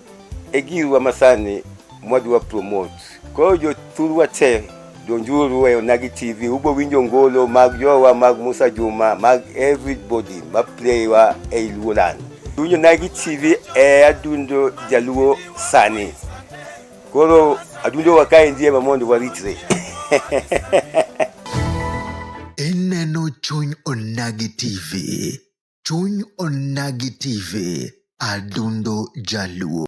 e girwa masani mwadwa promote. Koro jothurwa te donjuru e Onagi TV ubo winjo ngolo mag jowa mag Musa Juma mag everybody ma play wa ei Luoland. Winjo Onagi TV e adundo jaluo sani. Koro adundo wa kaendi ema mondo waritre. Ineno Chuny Onagi TV. Chuny Onagi TV. Adundo Jaluo.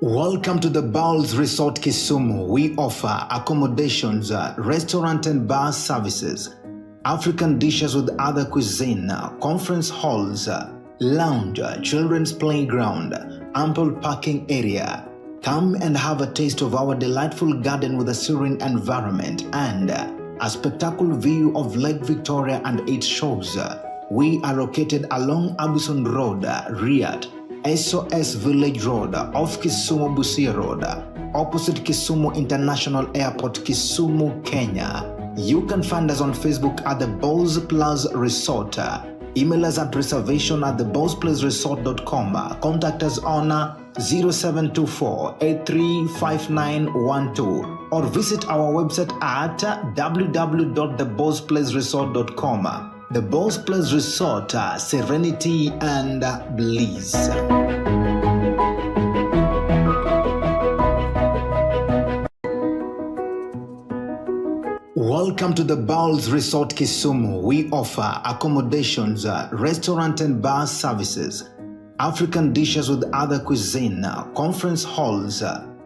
Welcome to the Bowls Resort Kisumu. We offer accommodations, restaurant and bar services, African dishes with other cuisine, conference halls, lounge, children's playground, ample parking area. Come and have a taste of our delightful garden with a serene environment and a spectacular view of Lake Victoria and its shores. We are located along Abuson Road, Riyadh, SOS Village Road, off Kisumu Busia Road, opposite Kisumu International Airport, Kisumu, Kenya. You can find us on Facebook at the Bowls Plus Resort. Email us at reservation at thebowlsplaceresort.com. Contact us on 0724 835912 or visit our website at www.thebowlsplaceresort.com. The Bowls Place Resort, serenity and bliss. Welcome to the Bowls Resort Kisumu. We offer accommodations, restaurant and bar services, African dishes with other cuisine, conference halls,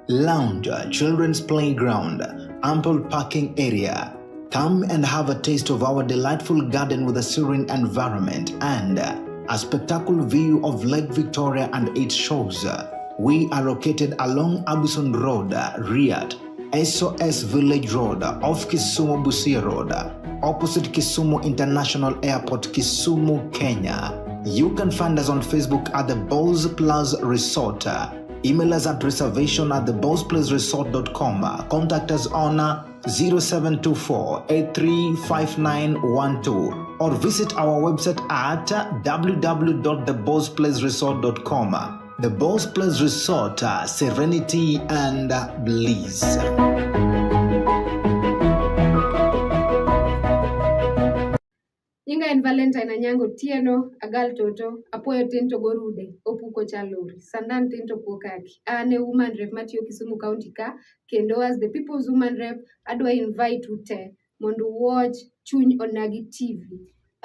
lounge, children's playground, ample parking area. Come and have a taste of our delightful garden with a serene environment and a spectacular view of Lake Victoria and its shores. We are located along Abuson Road, Riyadh, SOS Village Road, off Kisumu Busia Road, opposite Kisumu International Airport, Kisumu, Kenya. You can find us on Facebook at the Bowls Plus Resort. Email us at reservation at thebowlsplaceresort.com. Contact us on 0724 835912 or visit our website at www.thebowlsplaceresort.com. The Bowls Place Resort, serenity and bliss. Nyinga en Valentine Anyango Otieno, Agal Toto, Apuoyo tin to gorude, Opuko Chalori, Sandan tin to kuo kaki. An e woman rep matiyo Kisumu County ka, kendo as the people's woman rep, adwa invite u te mondo watch Chuny Onagi TV,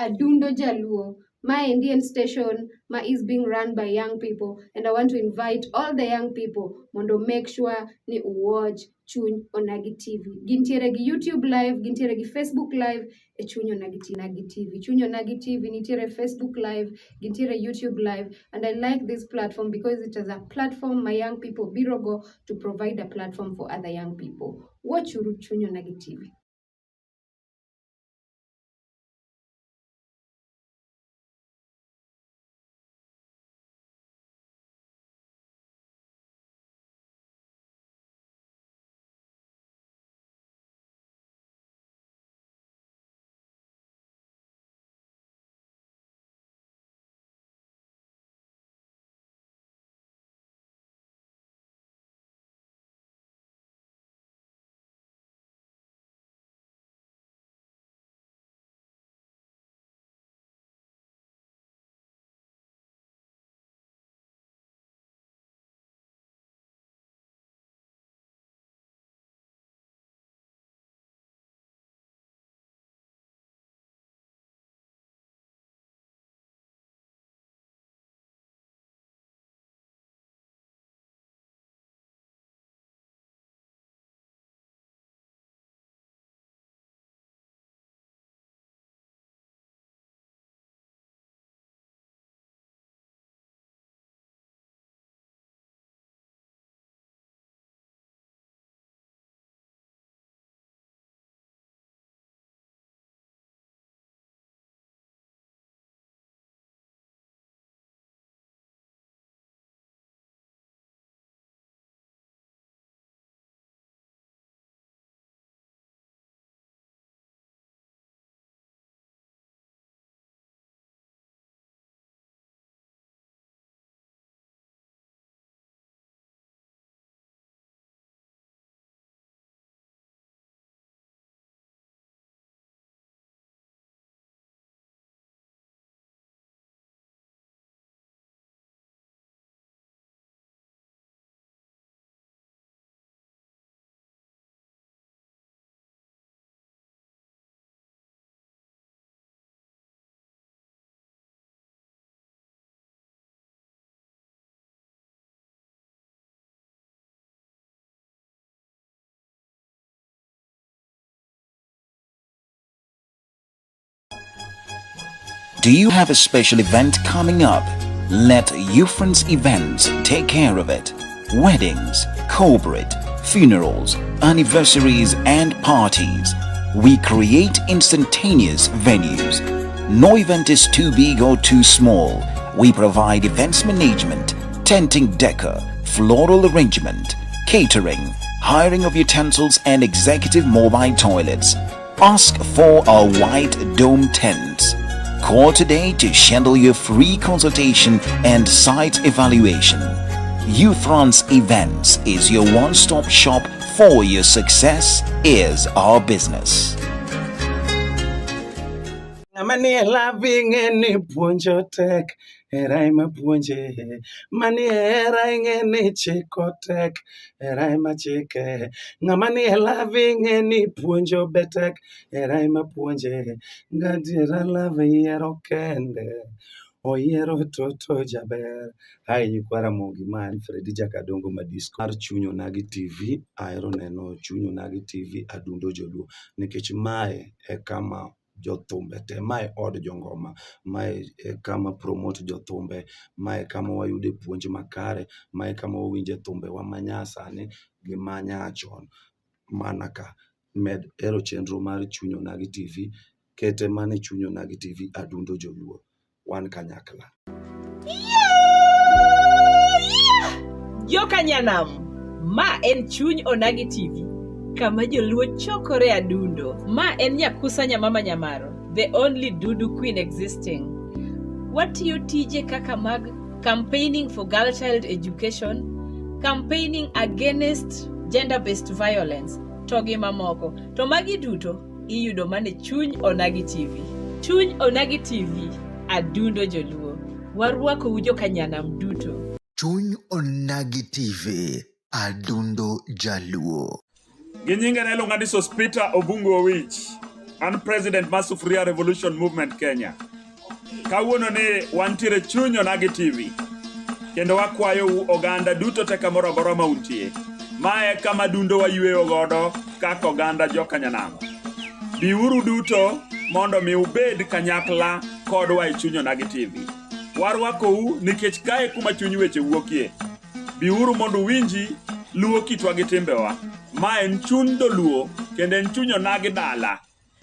Adundo Jaluo. Maendi en station ma is being run by young people, and I want to invite all the young people mondo make sure ni watch Chuny Onagi TV. Gintiere gi YouTube live, gintiere gi Facebook live e Chuny Onagi TV. Chuny Onagi TV nitiere Facebook live, gintiere YouTube live, and I like this platform because it is a platform my young people biro go to provide a platform for other young people. Watch uru Chuny Onagi TV. Do you have a special event coming up? Let Ufrance Events take care of it. Weddings, corporate, funerals, anniversaries, and parties. We create instantaneous venues. No event is too big or too small. We provide events management, tenting decor, floral arrangement, catering, hiring of utensils, and executive mobile toilets. Ask for our white dome tents. Call today to schedule your free consultation and site evaluation. Ufrance Events is your one-stop shop for your success is our business. Ng'ama nie love ing'e ni puonjo tek, hera ema puonje. Manie hera ing'e ni chiko tek, hera ema chike. Ng'ama nie love ing'e ni puonjo be tek, hera ema puonje. Gadiera love yiero kende, oyiero toto jaber. Hi nyikwa Ramogi, ma en Fredi Jakadongo Madisco mar Chuny Onagi TV. Ahero neno Chuny Onagi TV Adundo Joluo nikech mae e kama jothumbe te, mae od jongoma, mae e kama promote jothumbe, mae kama wayude puonj makare, mae kama wawinje thumbewa manyasani gi manyachon. Mana ka med hero chenro mar Chuny Onagi TV, kete mana e Chuny Onagi TV Adundo Joluo. Wan kanyakla. Joka Nyanam, ma en Chuny Onagi TV, kama joluo chokore adundo. Ma en Nyakusa Nyamama Nyamaro, the only Dudu queen existing. Watiyo tije kaka mag campaigning for girl child education, campaigning against gender-based violence, to gi mamoko. To magi duto iyudo mana e Chuny Onagi TV. Chuny Onagi TV, adundo joluo. Warwakou joka Nyanam duto. Chuny Onagi TV, Adundo Jaluo. Gi nyinga ne iluonga ni Sospeter Obungu Owich. An president mar Sufuria Revolution Movement Kenya. Kawuono ni wantiere Chuny Onagi TV. Kendo wakwayou oganda duto te kamoro amora ma untie. Mae kama dundo wayweyo godo kaka oganda joka Nyanam. Biuru duto mondo mi ubed kanyakla kodwa e Chuny Onagi TV. Warwakou nikech kae kuma chuny weche wuokie. Biuru mondo uwinji luo kitwa gi timbewa. Ma en chuny dholuo kendo en chuny onagi dala.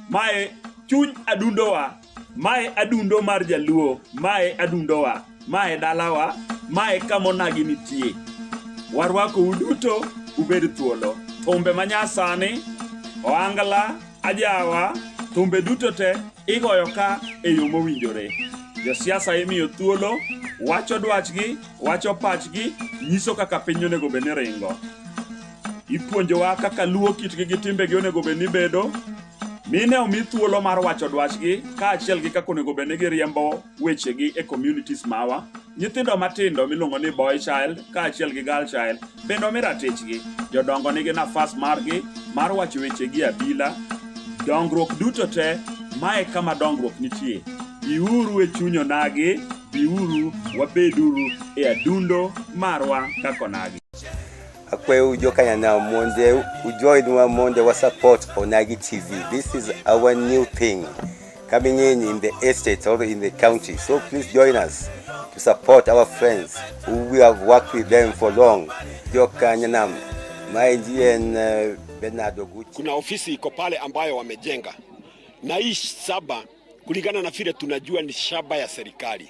Mae chuny adundowa. Mae adundo mar jaluo. Mae adundowa. Mae dalawa. Mae kama onagi nitie. Warwakou duto ubed thuolo. Thumbe manyasani, ohangla, ajawa, thumbe duto te igoyo ka e yo mowinjore. Josiasa imiyo thuolo, wacho dwachgi, wacho pachgi, nyiso kaka piny onego bed ni ringo. Ipuonjowa kaka luo kitgi gi timbegi onego bed ni bedo. Mine omi thuolo mar wacho dwachgi kaachiel gi kaka onego bed ni giriembo wechegi e communities mawa. Nyithindo matindo miluongo ni boy child kaachiel gi girl child bende omi ratichgi. Jodongo nigi nafas margi mar wacho wechegi e abila. Dongruok duto te, mae kama dongruok nitie. Biuru e chuny onagi, biuru wabeduru e adundo marwa kaka onagi. Akwayo jokanyanam mondo ujoinwa mondo wa support Onagi TV. This is our new thing coming in the estate or in the county. So please join us to support our friends who we have worked with them for long. Jokanyanam, maendi en Bernardo Gucci. Kuna ofisi iko pale ambayo wamejenga, na hii shamba kulingana na vile tunajua ni shamba ya serikali.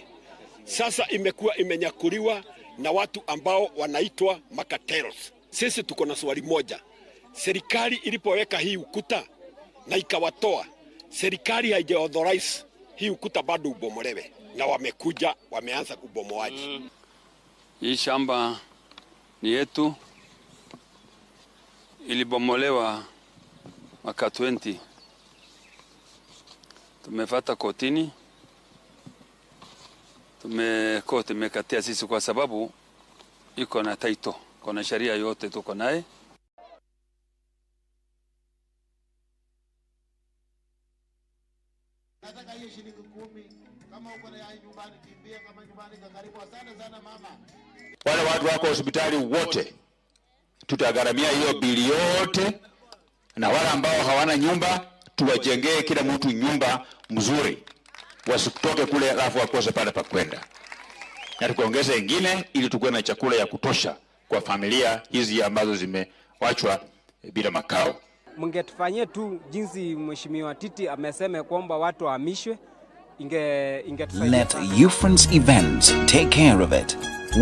Sasa imekuwa imenyakuliwa na watu ambao wanaitwa macartels. Sisi tuko na swali moja, serikali ilipoweka hii ukuta na ikawatoa, serikali haija authorize hii ukuta bado ubomolewe, na wamekuja wameanza ubomoaji. Hii shamba ni yetu, ilibomolewa mwaka 20. Tumefata kotini, koti imekatia sisi kwa sababu iko na title, kuna sheria yote tuko naye. Nataka hiyo shilingi 10. Kama uko na nyumbani kimbia, kama nyumbani kwa karibu. Asante sana mama. Wale watu wako hospitali wote tutagharamia hiyo bili yote, na wale ambao hawana nyumba tuwajengee kila mtu nyumba mzuri. Wasitoke kule alafu wakose pale pa kwenda, na tukaongeza ingine ili tukuwe na chakula ya kutosha kwa familia hizi ambazo zimewachwa bila makao. Mngetufanyie tu jinsi Mheshimiwa Titi amesema kwamba watu wahamishwe, inge ingetusaidia Let sana. Ufrance Events take care of it.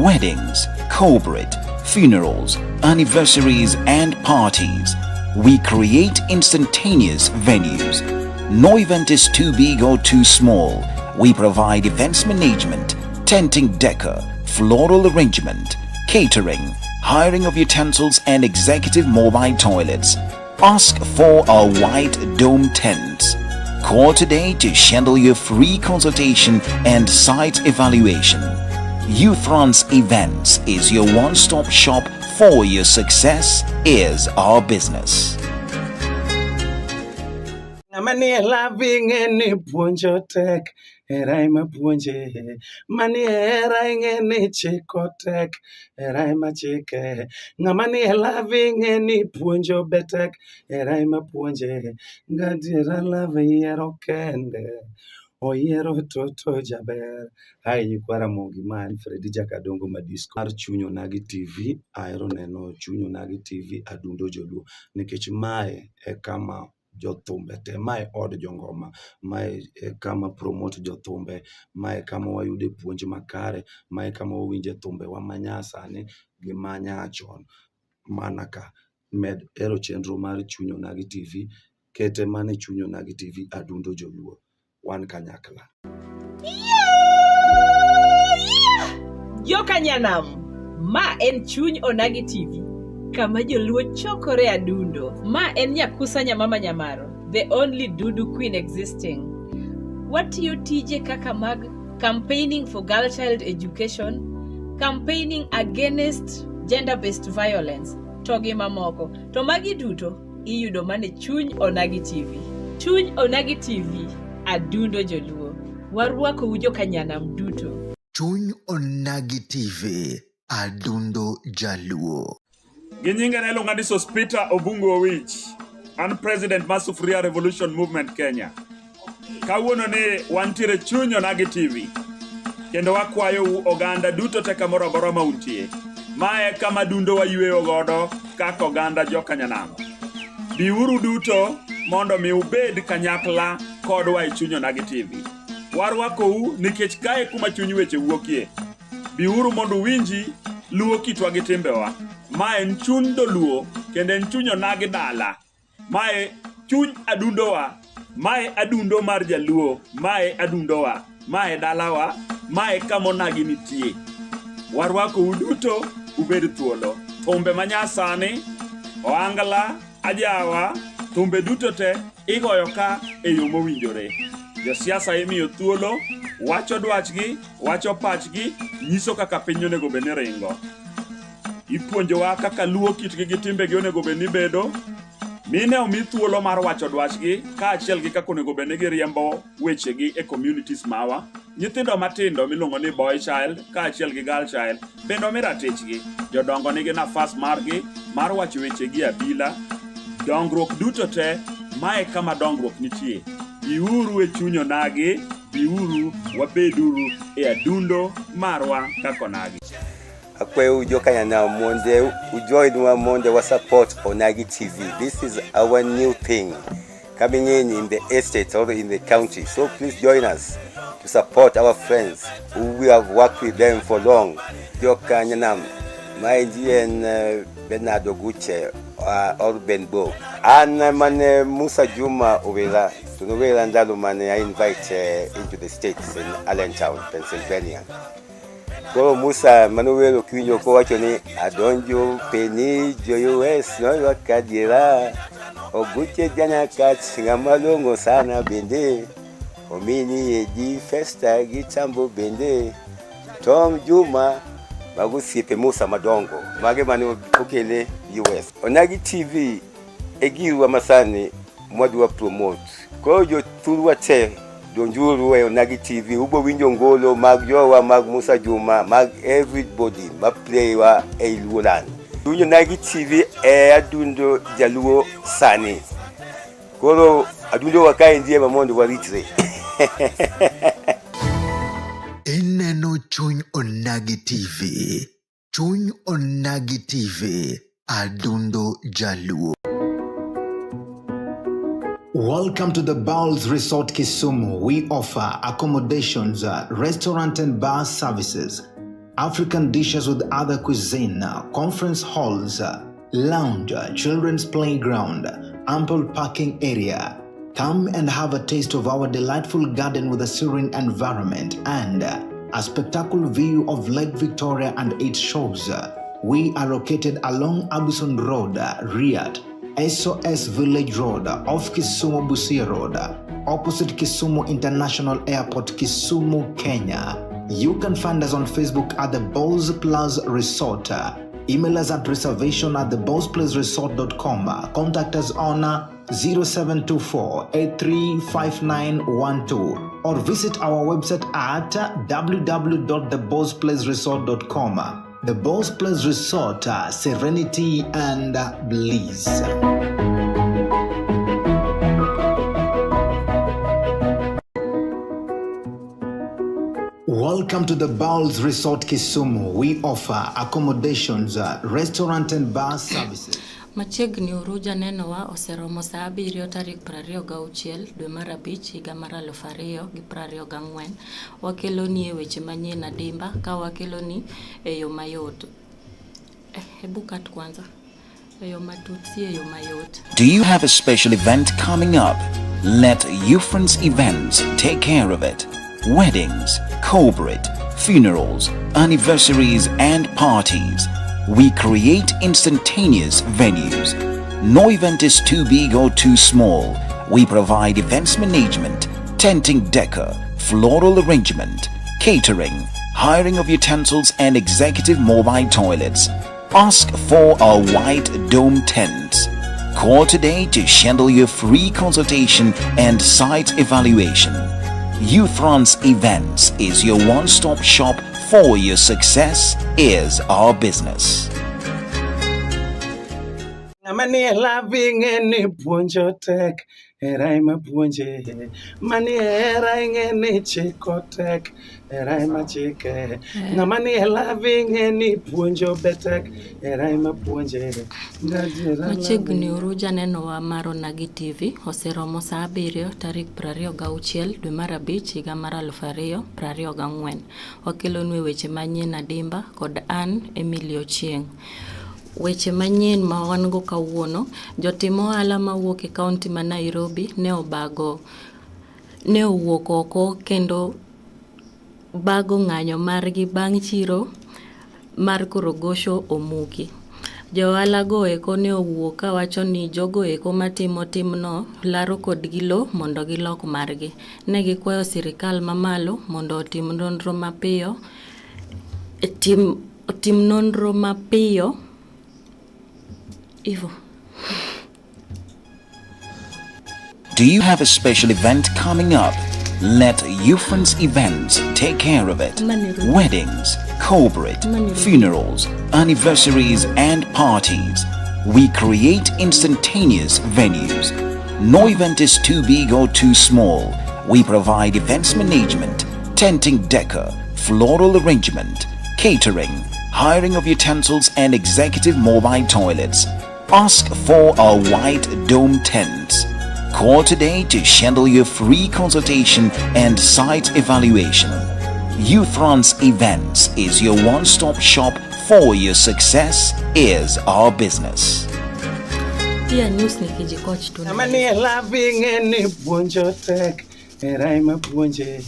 Weddings, corporate, funerals, anniversaries, and parties. We create instantaneous venues. No event is too big or too small. We provide events management, tenting decor, floral arrangement, catering, hiring of utensils, and executive mobile toilets. Ask for our white dome tents. Call today to schedule your free consultation and site evaluation. Ufrance Events is your one-stop shop for your success is our business. Ng'ama nie love ing'e ni puonjo tek, hera ema puonje. Manie hera ing'e ni chiko tek, hera ema chike. Ng'ama nie love ing'e ni puonjo be tek, hera ema puonje. Gadiera love yiero kende, oyiero toto jaber. Hi nyikwa Ramogi, ma en Fredi Jakadongo Madisco mar Chuny Onagi TV. Ahero neno Chuny Onagi TV Adundo Joluo nikech mae e kama jothumbe te, mae od jongoma, mae e kama promote jothumbe, mae kama wayude puonj makare, mae kama wawinje thumbewa manyasani gi manyachon mana ka. Med hero chenro mar Chuny Onagi TV, kete mana e Chuny Onagi TV Adundo Joluo. Wan kanyakla. Joka Nyanam, ma en Chuny Onagi TV, kama joluo chokore adundo. Ma en Nyakusa Nyamama Nyamaro, the only Dudu queen existing. Watiyo tije kaka mag campaigning for girl child education, campaigning against gender-based violence, to gi mamoko. To magi duto iyudo mana e Chuny Onagi TV. Chuny Onagi TV, adundo joluo. Warwakou joka Nyanam duto. Chuny Onagi TV, Adundo Jaluo. Gi nyinga ne iluonga ni Sospeter Obungu Owich. An president mar Sufuria Revolution Movement Kenya. Kawuono ni wantiere chuny Onagi TV. Kendo wakwayou oganda duto te kamoro amora ma untie. Mae kama dundo wayweyo godo kaka oganda joka Nyanam. Biuru duto mondo mi ubed kanyakla kodwa e chuny Onagi TV. Warwakou nikech kae kuma chuny weche wuokie. Biuru mondo uwinji luo kitwa gi timbewa. Ma en chuny dholuo kendo en chuny onagi dala. Mae chuny adundowa. Mae adundo mar jaluo. Mae adundowa. Mae dalawa. Mae kama onagi nitie. Warwakou duto ubed thuolo. Thumbe manyasani, ohangla, ajawa, thumbe duto te igoyo ka e yo mowinjore. Josiasa imiyo thuolo, wacho dwachgi, wacho pachgi, nyiso kaka piny onego bed ni ringo. Ipuonjowa kaka luo kitgi gi timbegi onego bed ni bedo. Mine omi thuolo mar wacho dwachgi kaachiel gi kaka onego bed ni giriembo wechegi e communities mawa. Nyithindo matindo miluongo ni boy child kaachiel gi girl child bende omi ratichgi. Jodongo nigi nafas margi mar wacho wechegi e abila. Dongruok duto te, mae kama dongruok nitie. Biuru e chuny onagi, biuru wabeduru e adundo marwa kaka onagi. Akwayo jokanyanam mondo ujoinwa mondo wa support Onagi TV. This is our new thing coming in the estate or in the county. So please join us to support our friends who we have worked with them for long. Jokanyanam, maendi en Bernard Oguche or Ben Bo. An mane Musa Juma Owera, to nowera ndalo mane I invite into the States in Allentown, Pennsylvania. Koro Musa mano wero kiwinjo kowacho ni adonjo peni jo US noywak adiera Oguche janyakach ng'ama long'o sana bende omini Edi Festa gi Tambo bende Tom Juma mago osiepe Musa madongo mage mane okele US. Onagi TV e girwa masani mwadwa promote. Koro jothurwa te donjuru e Onagi TV ubo winjo ngolo mag jowa mag Musa Juma mag everybody ma play wa ei Luoland. Winjo Onagi TV e adundo jaluo sani. Koro adundo wa kaendi ema mondo waritre. Ineno Chuny Onagi TV. Chuny Onagi TV. Adundo Jaluo. Welcome to the Bowls Resort Kisumu. We offer accommodations, restaurant and bar services, African dishes with other cuisine, conference halls, lounge, children's playground, ample parking area. Come and have a taste of our delightful garden with a serene environment and a spectacular view of Lake Victoria and its shores. We are located along Abison Road, Riyadh, SOS Village Road, off Kisumu Busia Road, opposite Kisumu International Airport, Kisumu, Kenya. You can find us on Facebook at the Bowls Plus Resort. Email us at reservation at thebowlsplaceresort.com. Contact us on 0724 835912 or visit our website at www.thebowlsplaceresort.com. The Bowls Place Resort, serenity and bliss. Welcome to the Bowls Resort Kisumu. We offer accommodations, restaurant and bar services. Machiegni uru janenowa oseromo saa 7 tarik 26 dwe mar abich higa mar 2024. Wakeloni e weche manyien adimba ka wakeloni e yo mayot. Hebu cut kwanza. E yo matut si e yo mayot. Do you have a special event coming up? Let Ufrance Events take care of it. Weddings, corporate, funerals, anniversaries, and parties. We create instantaneous venues. No event is too big or too small. We provide events management, tenting decor, floral arrangement, catering, hiring of utensils, and executive mobile toilets. Ask for our white dome tents. Call today to schedule your free consultation and site evaluation. Ufrance Events is your one-stop shop for your success is our business. Ng'ama nie love ing'e ni puonjo tek, hera ema puonje. Manie hera ing'e ni chiko tek, hera ema chike. Ng'ama nie love ing'e ni puonjo be tek, hera ema puonje. Ngadiera Machiegni uru janenowa mar Onagi TV oseromo saa 7 tarik 26 dwe mar abich higa mar 2024. Wakelonu e weche manyien adimba kod an Emily Ochieng'. Weche manyien ma wan go kawuono, jotim ohala mawuok e kaunti ma Nairobi ne obago ne owuok oko kendo bago ng'anyo margi bang' chiro mar Korogosho omuki. Jo ohala go eko ne owuok kawacho ni jogo eko matimo timno laro kodgi lo mondo gilok margi. Ne gikwayo sirikal mamalo mondo otim nonro mapiyo otim nonro mapiyo Ivo. Do you have a special event coming up? Let Ufrance Events take care of it. Weddings, corporate, funerals, anniversaries, and parties. We create instantaneous venues. No event is too big or too small. We provide events management, tenting decor, floral arrangement, catering, hiring of utensils, and executive mobile toilets. Ask for our white dome tents. Call today to schedule your free consultation and site evaluation. Ufrance Events is your one-stop shop for your success is our business. Pia news ni kijikoch tu. Ng'ama nie love ing'e ni puonjo tek, hera ema puonje.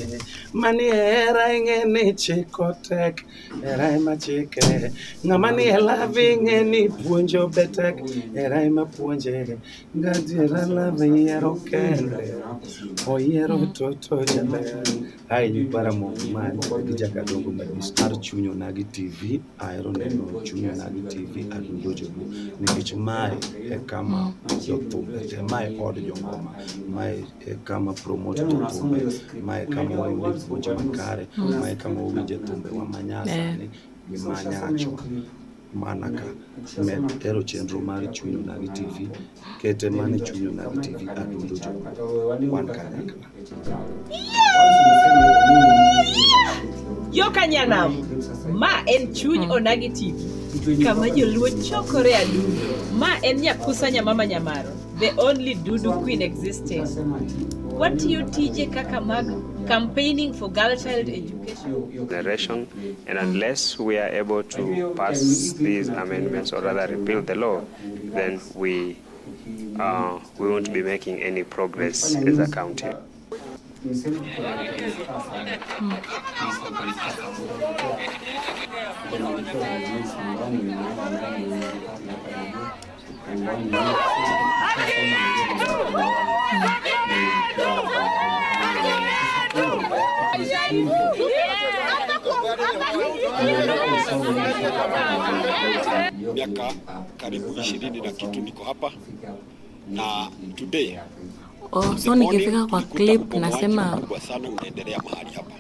Manie hera ing'e ni chiko tek, hera ema chike. Ng'ama nie love ing'e ni puonjo be tek, hera ema puonje. Gadiera love yiero kende, oyiero toto jaber. Ai nyikwa Ramogi man gi Jakadongo Madis mar Chuny Onagi TV. Ahero neno Chuny Onagi TV adundo joluo nikech mae e kama jothumbe te, mae od jongoma, mae e kama promote jothumbe, mae e kama wayude puonj makare, mae e kama wawinje thumbewa manyasani gi manyachon. Mana ka. Med hero chenro mar Chuny Onagi TV. Kete mana Chuny Onagi TV adundo joluo. Wan kanyakla. Joka Nyanam, ma en Chuny Onagi TV, kama joluo chokore adundo. Ma en Nyakusa Nyamama Nyamaro, the only Dudu queen existing. Watiyo tije kaka mag campaigning for girl child education. Generation, and unless we are able to pass these amendments or rather repeal the law, then we we won't be making any progress as a county. Miaka karibu ishirini na kitu niko hapa na today Oh, so nikifika kwa clip nasema kubwa sana unaendelea mahali hapa.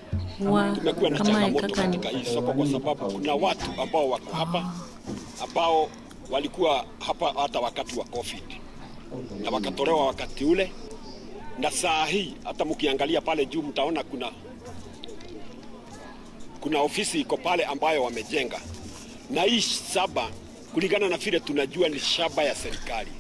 wa Tumekuwa na kama changamoto kaka ni katika hii soko kwa sababu kuna watu ambao wako hapa ambao walikuwa hapa hata wakati wa COVID na wakatolewa wakati ule, na saa hii hata mkiangalia pale juu mtaona kuna kuna ofisi iko pale ambayo wamejenga, na hii shamba kulingana na vile tunajua ni shamba ya serikali.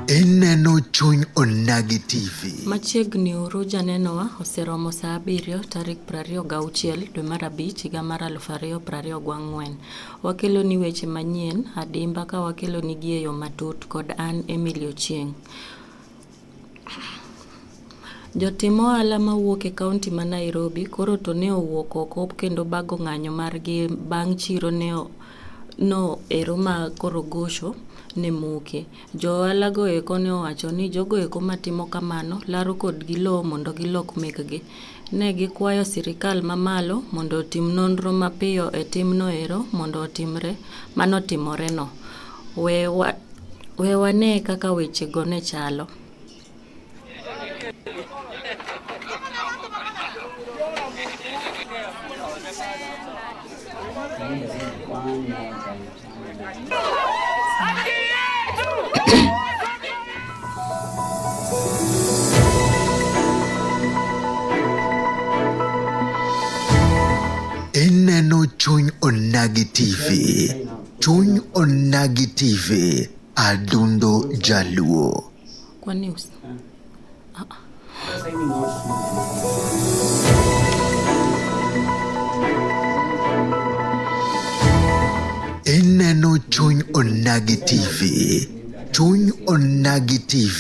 Ineno Chuny Onagi TV. Machiegni uru janenowa oseromo saa 7 tarik 26 dwe mar 5 higa mar 2024. Wakeloni weche manyien adimba ka wakelonigi e yo matut kod an Emily Ochieng'. Jotim ohala mawuok e kaunti ma Nairobi koro to ne owuok oko kendo bago ng'anyo margi bang' chiro no ero ma Korogosho ne muki. Jo ohala go eko ne owacho ni jogo eko matimo kamano laro kodgi lowo mondo gilok mekgi. Ne gikwayo sirikal mamalo mondo otim nonro mapiyo e timno ero mondo otimre manotimoreno. We wane kaka wechego ne chalo. Ineno Chuny Onagi TV. Chuny Onagi TV. Adundo Jaluo. Kwa news. Ineno Chuny Onagi TV. Chuny Onagi TV.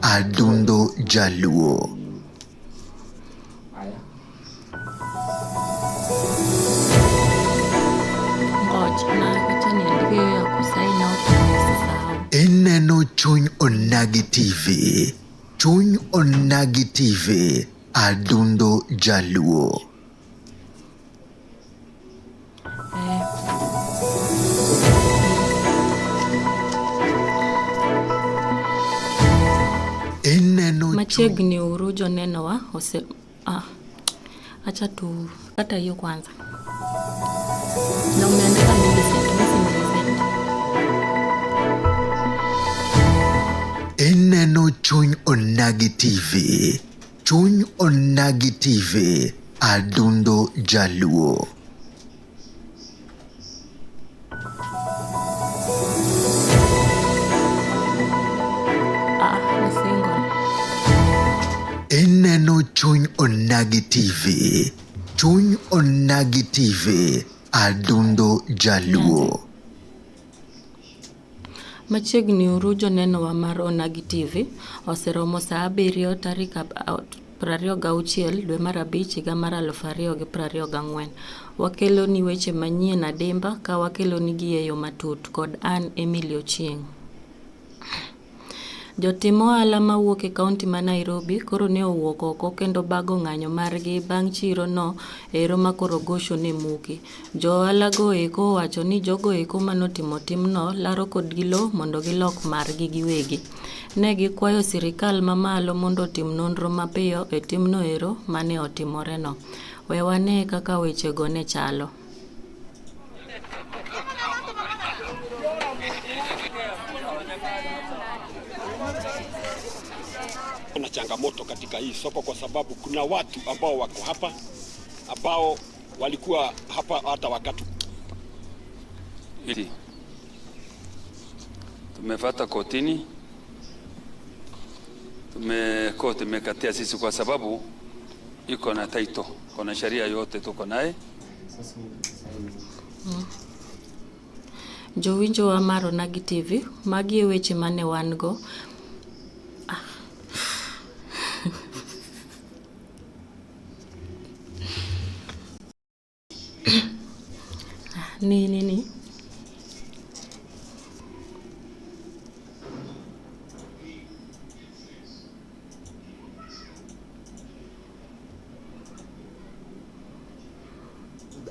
Adundo Jaluo. Ngoja na acha niandike hiyo ya kusign out nisisahau. Ineno Chuny Onagi TV. Chuny Onagi TV. Adundo Jaluo. Ineno Machiegni uru jonenowa ose ah, acha tu kata hiyo kwanza. Na umeandika Millicent, mimi si Millicent. Ineno Chuny Onagi TV. Chuny Onagi TV. Adundo Jaluo. Ah, ni single. Ineno Chuny Onagi TV. Chuny Onagi TV. Adundo Jaluo. Machiegni uru jonenowa mar Onagi TV oseromo saa 7 tarik 26 dwe mar 5 higa mar 2024. Wakeloni weche manyien adimba ka wakelonigi e yo matut kod an Emily Ochieng'. Jotim ohala mawuok e kaunti ma Nairobi koro ne owuok oko kendo bago ng'anyo margi bang' chiro no ero ma Korogosho ne muki. Jo ohala go eko owacho ni jogo eko manotimo timno laro kodgi lowo mondo gilok margi giwegi. Ne gikwayo sirikal mamalo mondo otim nonro mapiyo e timno ero mane otimoreno. We wane kaka wechego ne chalo. Kuna changamoto katika hii soko kwa sababu kuna watu ambao wako hapa ambao walikuwa hapa hata wakati Ili tumefata kotini, koti imekatia sisi kwa sababu iko na title, kuna sheria yote tuko naye. Jowinjo wa mar Onagi TV, magi e weche mane wan go. Ni ni ni.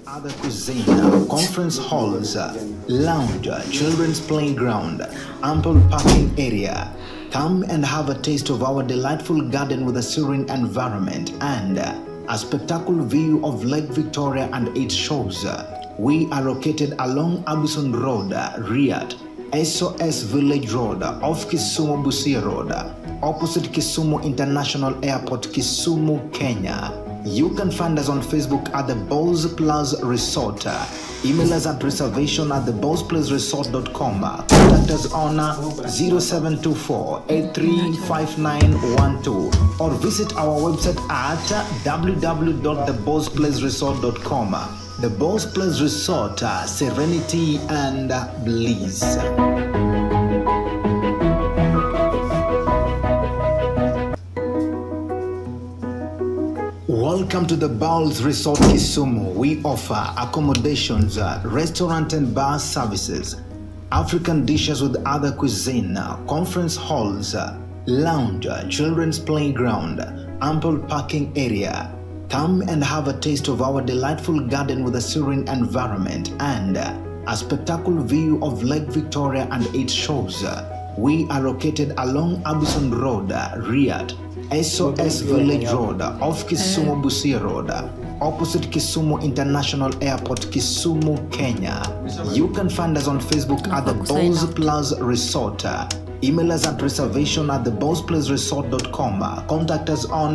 Other cuisine, conference halls, lounge, children's playground, ample parking area. Come and have a taste of our delightful garden with a serene environment and a spectacular view of Lake Victoria and its shores. We are located along Abison Road, Riyadh, SOS Village Road, off Kisumu Busia Road, opposite Kisumu International Airport, Kisumu, Kenya. You can find us on Facebook at the Bowls Plus Resort. Email us at reservation at thebowlsplaceresort.com. Contact us on 0724 835912 or visit our website at www.thebowlsplaceresort.com. The Bowls Place Resort, serenity and bliss. Welcome to the Bowls Resort Kisumu. We offer accommodations, restaurant and bar services, African dishes with other cuisine, conference halls, lounge, children's playground, ample parking area. Come and have a taste of our delightful garden with a serene environment and a spectacular view of Lake Victoria and its shores. We are located along Abison Road, Riyadh, SOS Village Road, off Kisumu Busia Road, opposite Kisumu International Airport, Kisumu, Kenya. You can find us on Facebook at the Bowls Plus Resort. Email us at reservation at thebowlsplaceresort.com. Contact us on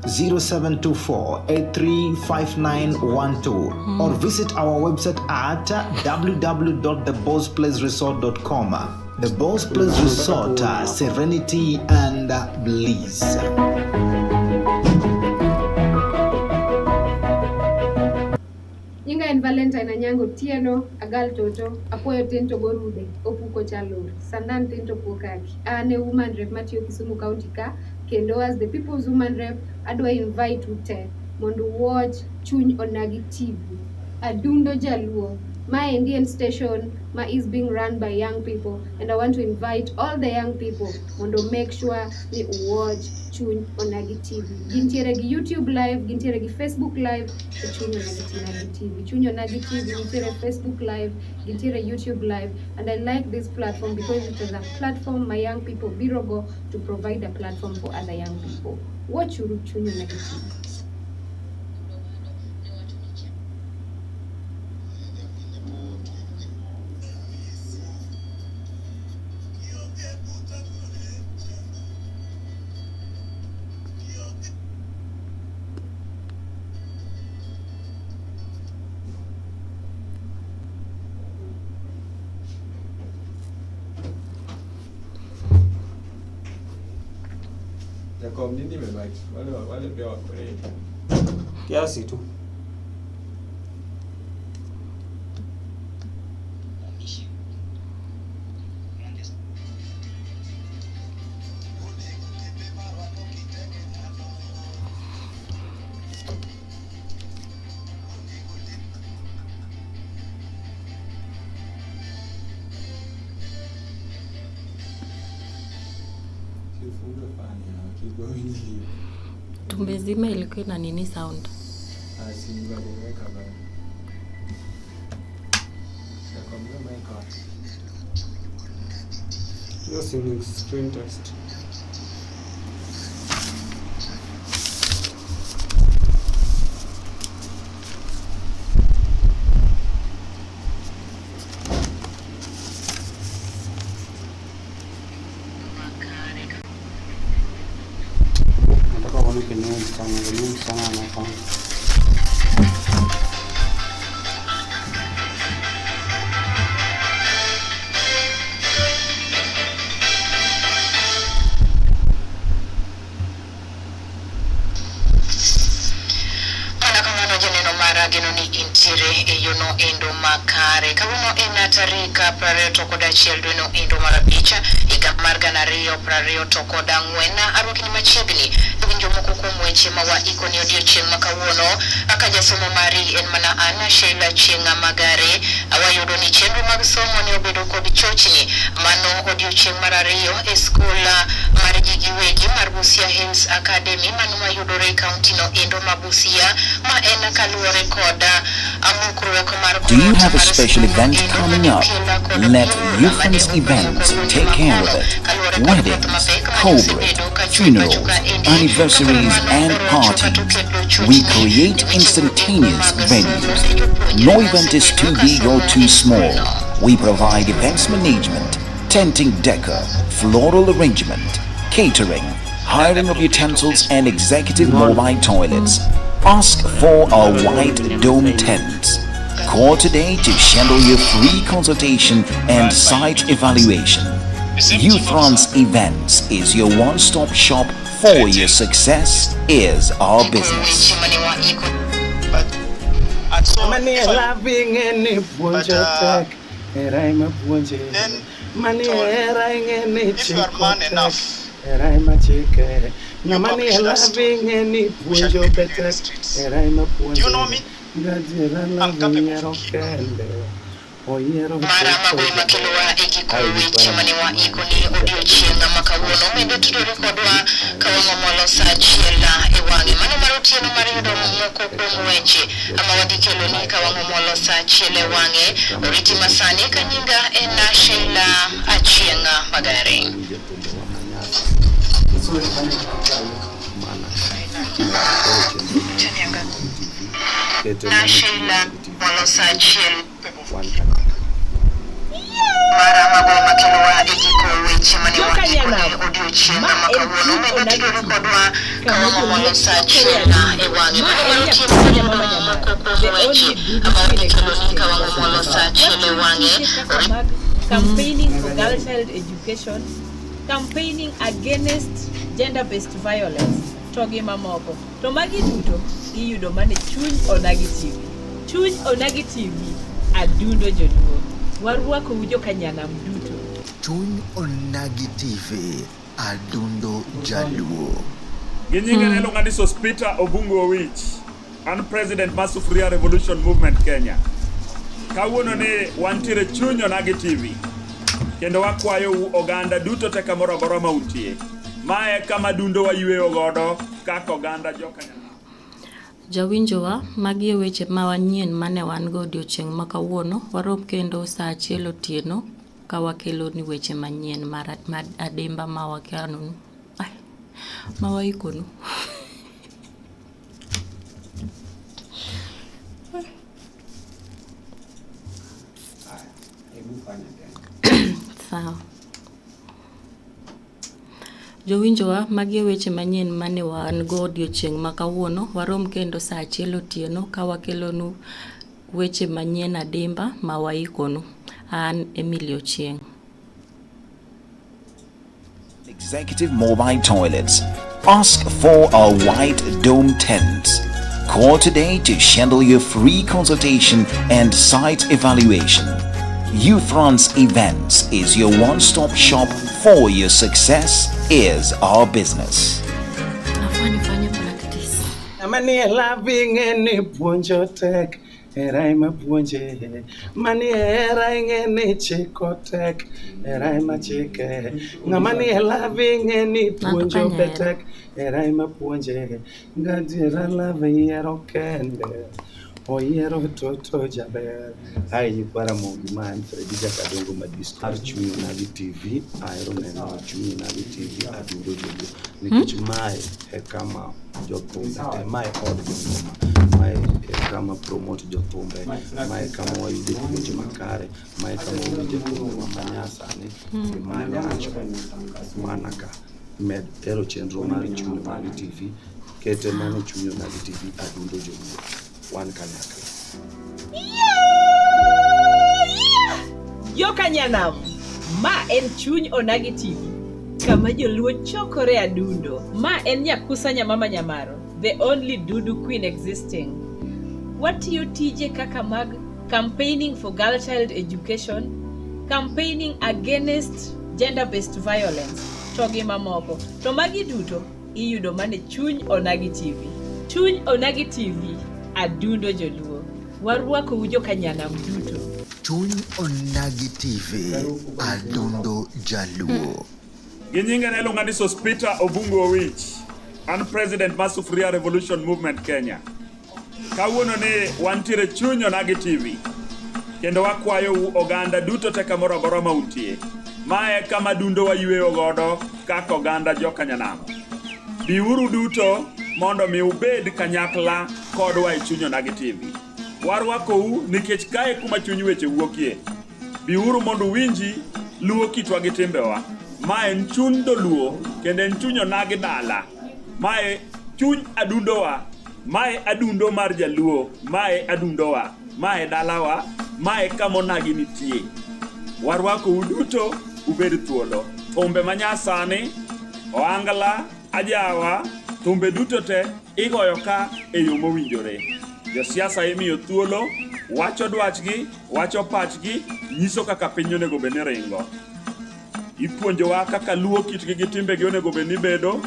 0724 835912 or visit our website at www.thebowlsplaceresort.com. The Bowls Place Resort, serenity and bliss. Nyinga en Valentine Anyango Otieno, Agal Toto, Apuoyo tin to gorude, Opuko Chalor, Sandan tin to puo kaki. An e woman rep matiyo Kisumu County ka, kendo as the people's woman rep, adwa invite u te mondo watch Chuny Onagi TV. Adundo Jaluo. Maendi en station ma is being run by young people and I want to invite all the young people mondo make sure ni watch Chuny Onagi TV. Gintiere gi YouTube live, gintiere gi Facebook live e Chuny Onagi TV. Chuny Onagi TV nitiere Facebook live, gintiere YouTube live and I like this platform because it is a platform my young people biro go to provide a platform for other young people. Watch uru Chuny Onagi TV. Jakom nini imebaki? Wale pia wako ready. Kiasi tu. Kik wawinj liet. Tumezima ilikuwa ina nini sound. Ah, si waliweka bado. Nakwambia mic wapi? Hiyo si ni screen test. Nataka uone kenye huyu msichana, venye huyu msichana anafanya. Mana kamano janeno mara geno ni intiere e yono endo makare. Kawuono en tarik 21 dweno endo mar abich higa mar 2024. Arwakni machiegni winjo moko kuom weche ma waiko ni odiochieng' ma kawuono. Aka jasomo mari en mana an Sheila Chieng' Magare. Wayudo ni chenro mag somo ne obedo kod chochni mano odiochieng' mar ariyo e skul mar ji giwegi mar Busia Hills Academy mano mayudore e kaunti no endo ma Busia ma en kaluwore kod mukruok mar Do you have a special event coming up? Let Youthfront Events take care of it. Weddings, corporate, funerals, anniversaries, and parties. We create instantaneous venues. No event is too big or too small. We provide events management, tenting decor, floral arrangement, catering, hiring of utensils, and executive mobile toilets. Ask for our white dome tents. Call today to schedule your free consultation and site evaluation. Youthfront's Events is your one-stop shop for your success is our business. Mani e love ing'e puonjo tek hera ema puonje mani hera ing'e ni chiko tek hera ema chike ng'ama ni e love ing'e ni puonjo be tek hera ema puonje gadiera love nyiero kende oyiero Mara magoyi makelowa e giko weche mane waiko ni odiochieng' ma kawuono medo tudore kodwa ka wang'o molo sa achiel e wang'e mano mar otieno mar yudo moko kuom weche ama wadhi keloni ka wang'o molo sa achiel e wang'e oriti masani ka nyinga en Sheila Achieng' Magare. Na Sheila molo sa achiel mara magoyi makelowa e giko weche mane waiko ni odiochieng' ma kawuono medo tudore kodwa ka wang'o molo sa achiel e wang'e mano mar otieno mar yudo moko kuom weche ama wadhi keloni ka wang'o molo sa achiel e wang'e Mag campaigning for girl child education, campaigning against gender-based violence, to gi mamoko. To magi duto iyudo mana e Chuny Onagi TV. Chuny Onagi TV, adundo joluo. Warwakou jokanyanam duto. Chuny Onagi TV, Adundo Jaluo. Gi nyinga ne iluonga ni Sospeter Obungu Owich. An president mar Sufuria Revolution Movement Kenya. Kawuono ni wantiere chuny Onagi TV. Kendo wakwayou oganda duto te kamoro amora ma untie. Mae e kama dundo wayweyo godo kaka oganda joka Jawinjowa, magi e weche ma wanyien mane wan go odiochieng' ma kawuono. Warom kendo sa achiel otieno ka wakeloni weche manyien mar adimba ma wakanonu. Ai, ma waikonu. Hebu fanya tena. Sawa. Jowinjowa, magi e weche manyien mane wan go odiochieng' ma kawuono. Warom kendo sa achiel otieno ka wakelonu weche manyien adimba ma waikonu. An Emily Ochieng'. Executive mobile toilets. Ask for our white dome tents. Call today to schedule your free consultation and site evaluation. Youthfront's Events is your one-stop shop for your success is our business. Nafaa nifanye practice. Ng'ama ni e love ing'e ni puonjo tek hera ema puonje. Mani e hera ing'e ni chiko tek, hera ema chike. Ng'ama ni e love ing'e ni puonjo be tek, hera ema puonje. Gadiera love yiero kende, oyiero toto jaber. Ai nyikwa Ramogi, ma en Fredi Jakadongo Madisco mar Chuny Onagi TV. Ahero neno Chuny Onagi TV adundo joluo nikech mae e kama jothumbe te, mae od jongoma, mae e kama promote jothumbe, mae e kama wayude puonj makare, mae e kama wawinje thumbewa manyasani gi manyacho mana ka. Med hero chenro mar Chuny Onagi TV, kete mano Chuny Onagi TV adundo joluo, wan kanyakla. Joka Nyanam, ma en Chuny Onagi TV, kama joluo chokore adundo. Ma en Nyakusa Nyamama Nyamaro, the only Dudu queen existing. Watiyo tije kaka mag campaigning for girl child education, campaigning against gender-based violence, to gi mamoko. To magi duto iyudo mana e Chuny Onagi TV. Chuny Onagi TV, adundo joluo. Warwakou joka Nyanam duto. Chuny Onagi TV, Adundo Jaluo. Gi nyinga ne iluonga ni Sospeter Obungu Owich. An president mar Sufuria Revolution Movement Kenya. Kawuono ni wantiere chuny Onagi TV. Kendo wakwayou oganda duto te kamoro amora ma untie. Mae kama dundo wayweyo godo kaka oganda joka Nyanam. Biuru duto mondo mi ubed kanyakla kodwa e chuny Onagi TV. Warwakou nikech kae kuma chuny weche wuokie. Biuru mondo uwinji luo kitwa gi timbewa. Ma en chuny dholuo kendo en chuny onagi dala. Mae chuny adundowa. Mae adundo mar jaluo. Mae adundowa. Mae dalawa. Mae kama onagi nitie. Warwakou duto ubed thuolo. Thumbe manyasani, ohangla, ajawa, thumbe duto te igoyo ka e yo mowinjore. Josiasa imiyo thuolo, wacho dwachgi, wacho pachgi, nyiso kaka piny onego bed ni ringo. Ipuonjowa kaka luo kitgi gi timbegi onego bed ni bedo.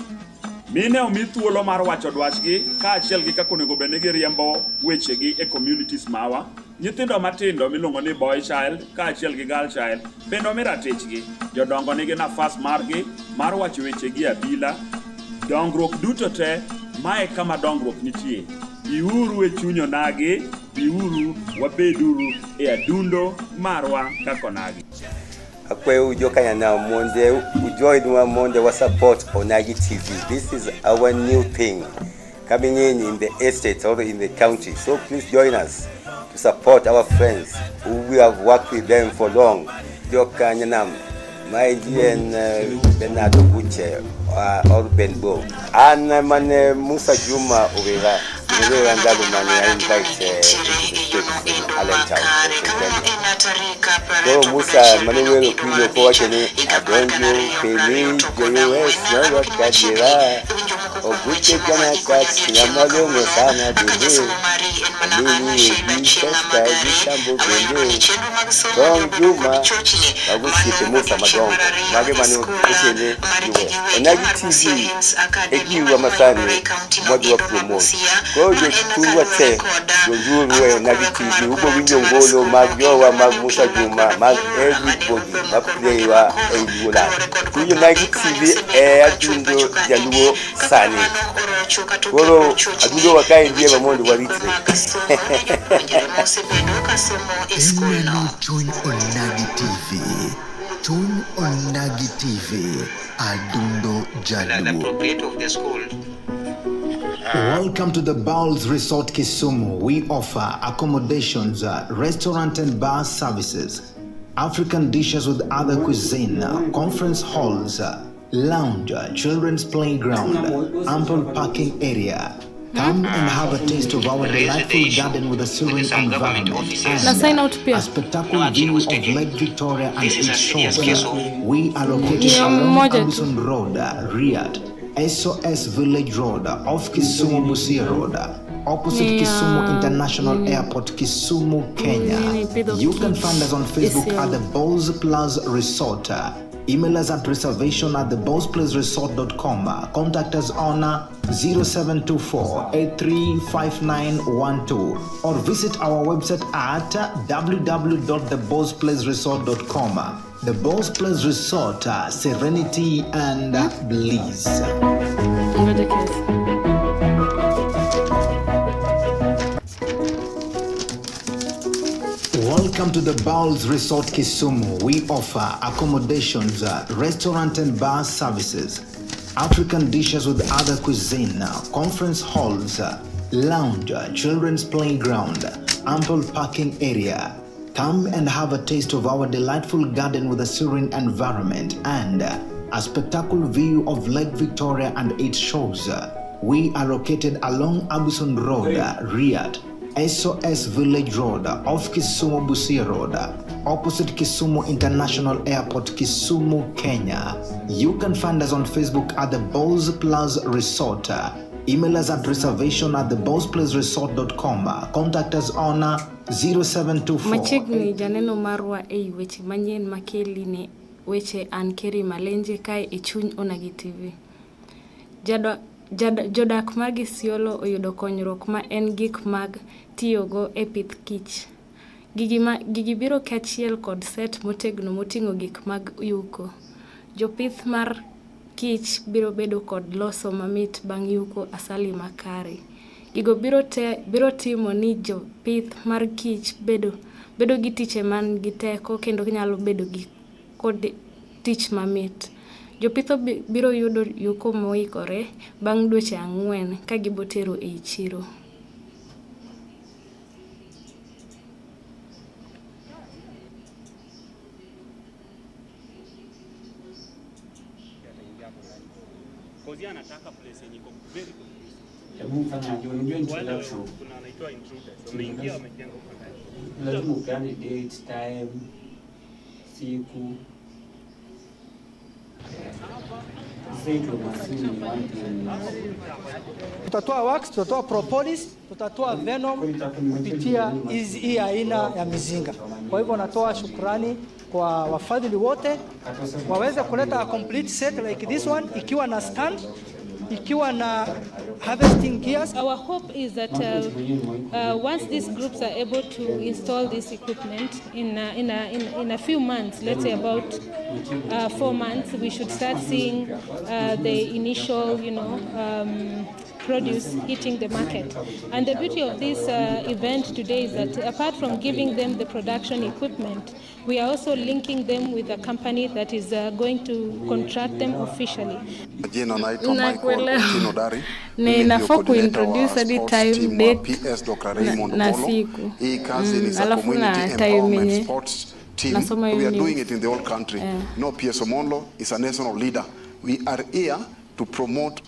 Mine omi thuolo mar wacho dwachgi kaachiel gi kaka onego bed ni giriembo wechegi e communities mawa. Nyithindo matindo miluongo ni boy child kaachiel gi girl child bende omi ratichgi. Jodongo nigi nafas margi mar wacho wechegi e abila. Dongruok duto te, mae kama dongruok nitie. Biuru e chuny onagi, biuru wabeduru e adundo marwa kaka onagi. Akwayo joka mondo ujoin mondo wa support Onagi TV. This is our new thing coming in the estate or in the county. So please join us to support our friends who we have worked with them for long. Joka Nyanam, my dear Bernardo Guche or Benbo. An mane Musa Juma Owera, Owera ndalo mane I invite to the States in Allentown, Pennsylvania. Koro Musa mane wero pilo kowacho ni adonjo piny jo-US noyot kadiera oguche gana kat ng'ama long'o sana bende omini gi pesa gi sambo bende Tong Juma mago osiepe Musa madongo mage mane okele US. Onagi TV e giwa masani mwadwa promote. Koro jothurwa te donjuru e Onagi TV ubo winjo ngolo mag jowa mag Musa Juma mag everybody ma play wa ei Luoland. Chuny Onagi TV e adundo jaluo sani. Koro adundo wa kaendi ema mondo waritre. Ineno Chuny Onagi TV. Chuny Onagi TV. Adundo Jaluo. Welcome to the Bowls Resort Kisumu. We offer accommodations, restaurant and bar services, African dishes with other cuisine, conference halls, lounge, children's playground, ample parking area. Come and have a taste of our Raise the delightful issue garden with a serene with some government environment offices. Na and sign out pia. a spectacular No action view was of taken. Lake Victoria and This is a its serious shores. case of We are located Ni along mmoja tu. Anderson Road, Riyadh, SOS Village Road, off Kisumu Busia Road, opposite Ni, Kisumu International nini? Airport, Kisumu, Kenya. Nini, Pidho You can Kids, find us on Facebook at Isiolo. the Bowls Plus Resort. Email us at reservation at thebossplaceresort.com. Contact us on 0724 835912 or visit our website at www.thebossplaceresort.com. The Boss Place Resort, serenity and bliss. Ngoja kiasi. Welcome to the Bowls Resort Kisumu. We offer accommodations, restaurant and bar services, African dishes with other cuisine, conference halls, lounge, children's playground, ample parking area. Come and have a taste of our delightful garden with a serene environment and a spectacular view of Lake Victoria and its shores. We are located along Abuson Road, Riyadh. SOS Village Road, off Kisumu Busia Road, opposite Kisumu International Airport, Kisumu, Kenya. You can find us on Facebook at the Bose Plus Resort. Email us at reservation at theboseplaceresort.com. Contact us on 0724 Machiegni janeno marwa ei weche manyien makeli ne weche an Kerry Malenje kae e chuny Onagi TV. Jodak mag Isiolo oyudo konyruok ma en gik mag tiyogo e pith kich. Gigi biro kaachiel kod set motegno moting'o gik mag yuko. Jopith mar kich biro bedo kod loso mamit bang' yuko asali makare. Gigo biro timo ni jopith mar kich bedo gi tiche man gi teko kendo nyalo bedo gi kod tich mamit. Jopitho biro yudo yuko moikore bang' dweche 4 ka gibotero ei chiro. Hebu fanya unajua introduction. Lazima upeane date, time, siku. Tutatoa wax, tutatoa propolis, tutatoa venom kupitia hii aina ya mizinga. Kwa hivyo natoa shukrani kwa wafadhili wote waweze kuleta a complete set like this one, ikiwa na stand, ikiwa na harvesting gears. Our hope is that once these groups are able to install this equipment in a few months, let's say about 4 months, we should start seeing the initial, produce hitting the market. And the beauty of this event today is that apart from giving them the production equipment, we are also linking them with a company that is going to contract them officially. Jina naitwa Michael Otieno Dari. Ni nafaa kuintroduce hadi time, date PS Dr. Raymond na Polo. siku. Hii kazi ni za Alafu na community time empowerment yenye sports team. nasoma hiyo We are news. doing it in the whole country. No, PS Omondo is a national leader. We are here to promote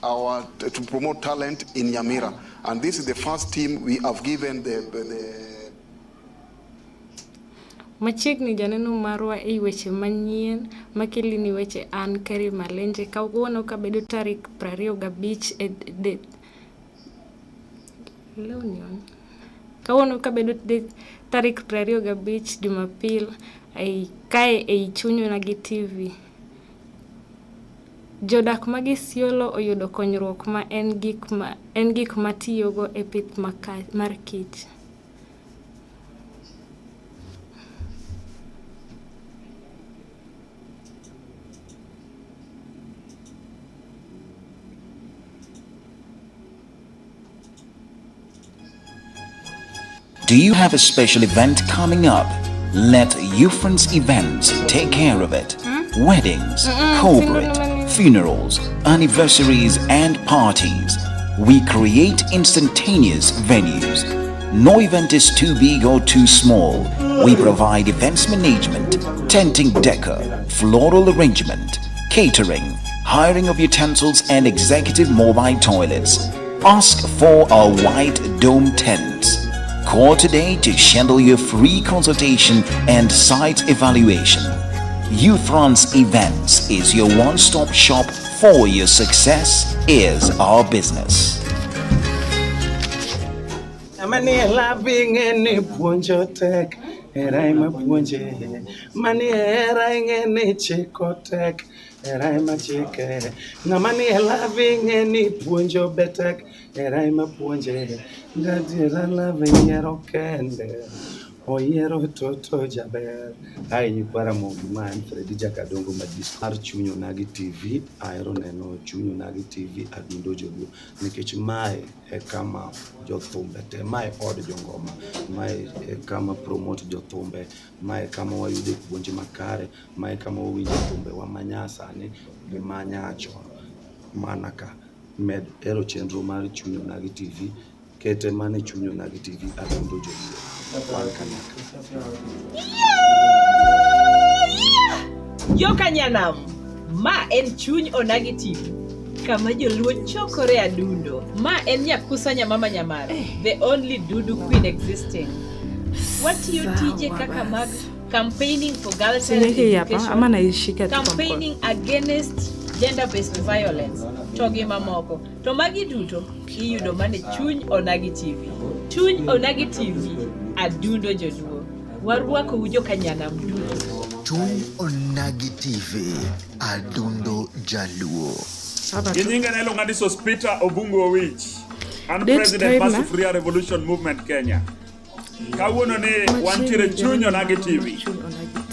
talent in Nyamira, and this is the first team we have given the Machiegni janeno marwa ei weche manyien makeli ni weche an Kerry Malenje kawuono kabedo tarik 25 e kawuono kabedo tarik 25 Jumapil kae ei chuny Onagi TV. Jodak mag Isiolo oyudo konyruok ma en gik matiyogo e pith mar kich. Do you have a special event coming up? Let Ufrance Events take care of it. Weddings, corporate, funerals, anniversaries and parties. We create instantaneous venues. No event is too big or too small. We provide events management, tenting decor, floral arrangement, catering, hiring of utensils and executive mobile toilets. Ask for our white dome tents. Call today to schedule your free consultation and site evaluation. Ufrance Events is your one-stop shop for your success is our business. Amani loving any puonjo tek, hera ema puonje. Mani e hera ing'e ni chiko tek, hera ema chike. Ng'ama ni e love ing'e ni puonjo be tek, hera ema puonje. Gadiera love nyiero kende, oyiero toto jaber. Ai nyikwa Ramogi, ma en Fredi Jakadongo Madis mar Chuny Onagi TV. Ahero neno Chuny Onagi TV Adundo Joluo nikech mae e kama jothumbe te, mae od jongoma, mae e kama promote jothumbe, mae kama wayude puonj makare, mae kama wawinje thumbewa manyasani gi manyachon. Mana ka med hero chenro mar Chuny Onagi TV, kete mana e Chuny Onagi TV Adundo Joluo. Wan kanyakla. Joka Nyanam, ma en Chuny Onagi TV, kama joluo chokore adundo. Ma en Nyakusa Nyamama Nyamara, the only Dudu queen existing. Watiyo tije Sawa kaka mag basi. campaigning for girl child Siweke hii hapa education, ama naishika tu kwa mkono. campaigning against gender-based violence, to gi mamoko. To magi duto iyudo mana e Chuny Onagi TV. Chuny Onagi TV, adundo joluo. Warwakou joka Nyanam duto. Chuny Onagi TV, Adundo Jaluo. Gi nyinga ne iluonga ni Sospita Obungu Owich. An Date president time mar na. Sufuria Revolution Movement Kenya. Kawuono ni wantiere Chuny Onagi TV.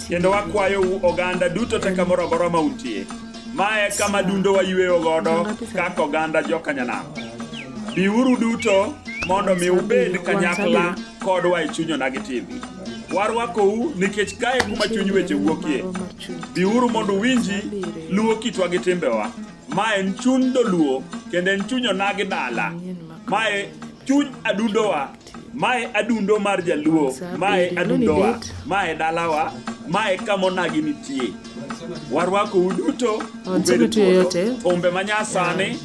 Kendo wakwayou oganda duto te kamoro amora ma untie. Mae kama dundo wayweyo godo kaka oganda joka Nyanam. Biuru duto mondo mi ubed kanyakla kodwa e Chuny Onagi TV. Warwakou nikech kae kuma chuny weche wuokie. Biuru mondo uwinji luo kitwa gi timbewa. Ma en chuny dholuo kendo en chuny onagi dala. Mae chuny adundowa. Mae adundo mar jaluo. Mae adundowa. Mae dalawa. Mae kama onagi nitie. Warwakou duto Waseme ubed tu thuolo. yoyote. Thumbe manyasani,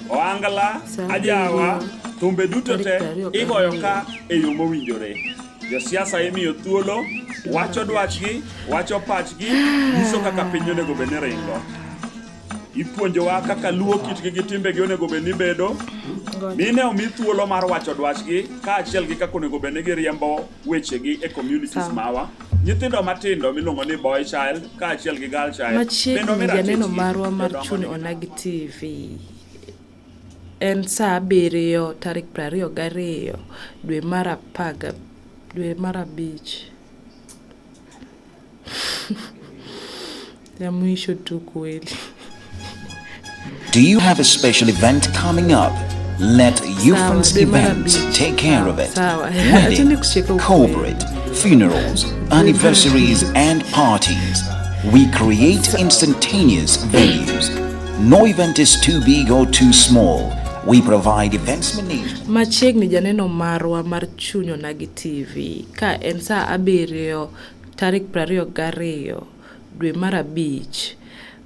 oangla, Saa ajawa, abiriyo, thumbe duto tarik te 22. igoyo ka e yo mowinjore. Josiasa imiyo thuolo, wacho dwachgi, wacho pachgi, nyiso kaka piny onego bed ni ringo. Ipuonjowa kaka luo kitgi gi timbegi onego bed ni bedo. Mine omi thuolo mar wacho dwachgi kaachiel gi kaka onego bed ni giriembo wechegi e communities Sawa. mawa. Nyithindo matindo miluongo ni boy child kaachiel gi girl child bende Machiegni omi janeno ratichgi. marwa mar Jodongo Chuny nigi Onagi TV. En saa 7 tarik 22 dwe mar 10 dwe mar 5. Ya mwisho tu kweli. Do you have a special event coming up? Let Sawa, Ufrance dwe mar Events 5. take care of it. Sawa. Acheni Wedding, kucheka ukweli. corporate, funerals, anniversaries, and parties. We create instantaneous venues. No event is too big or too small. We provide events management. Machiegni janeno marwa mar Chuny Onagi TV ka en saa 7 tarik 22 dwe mar 5.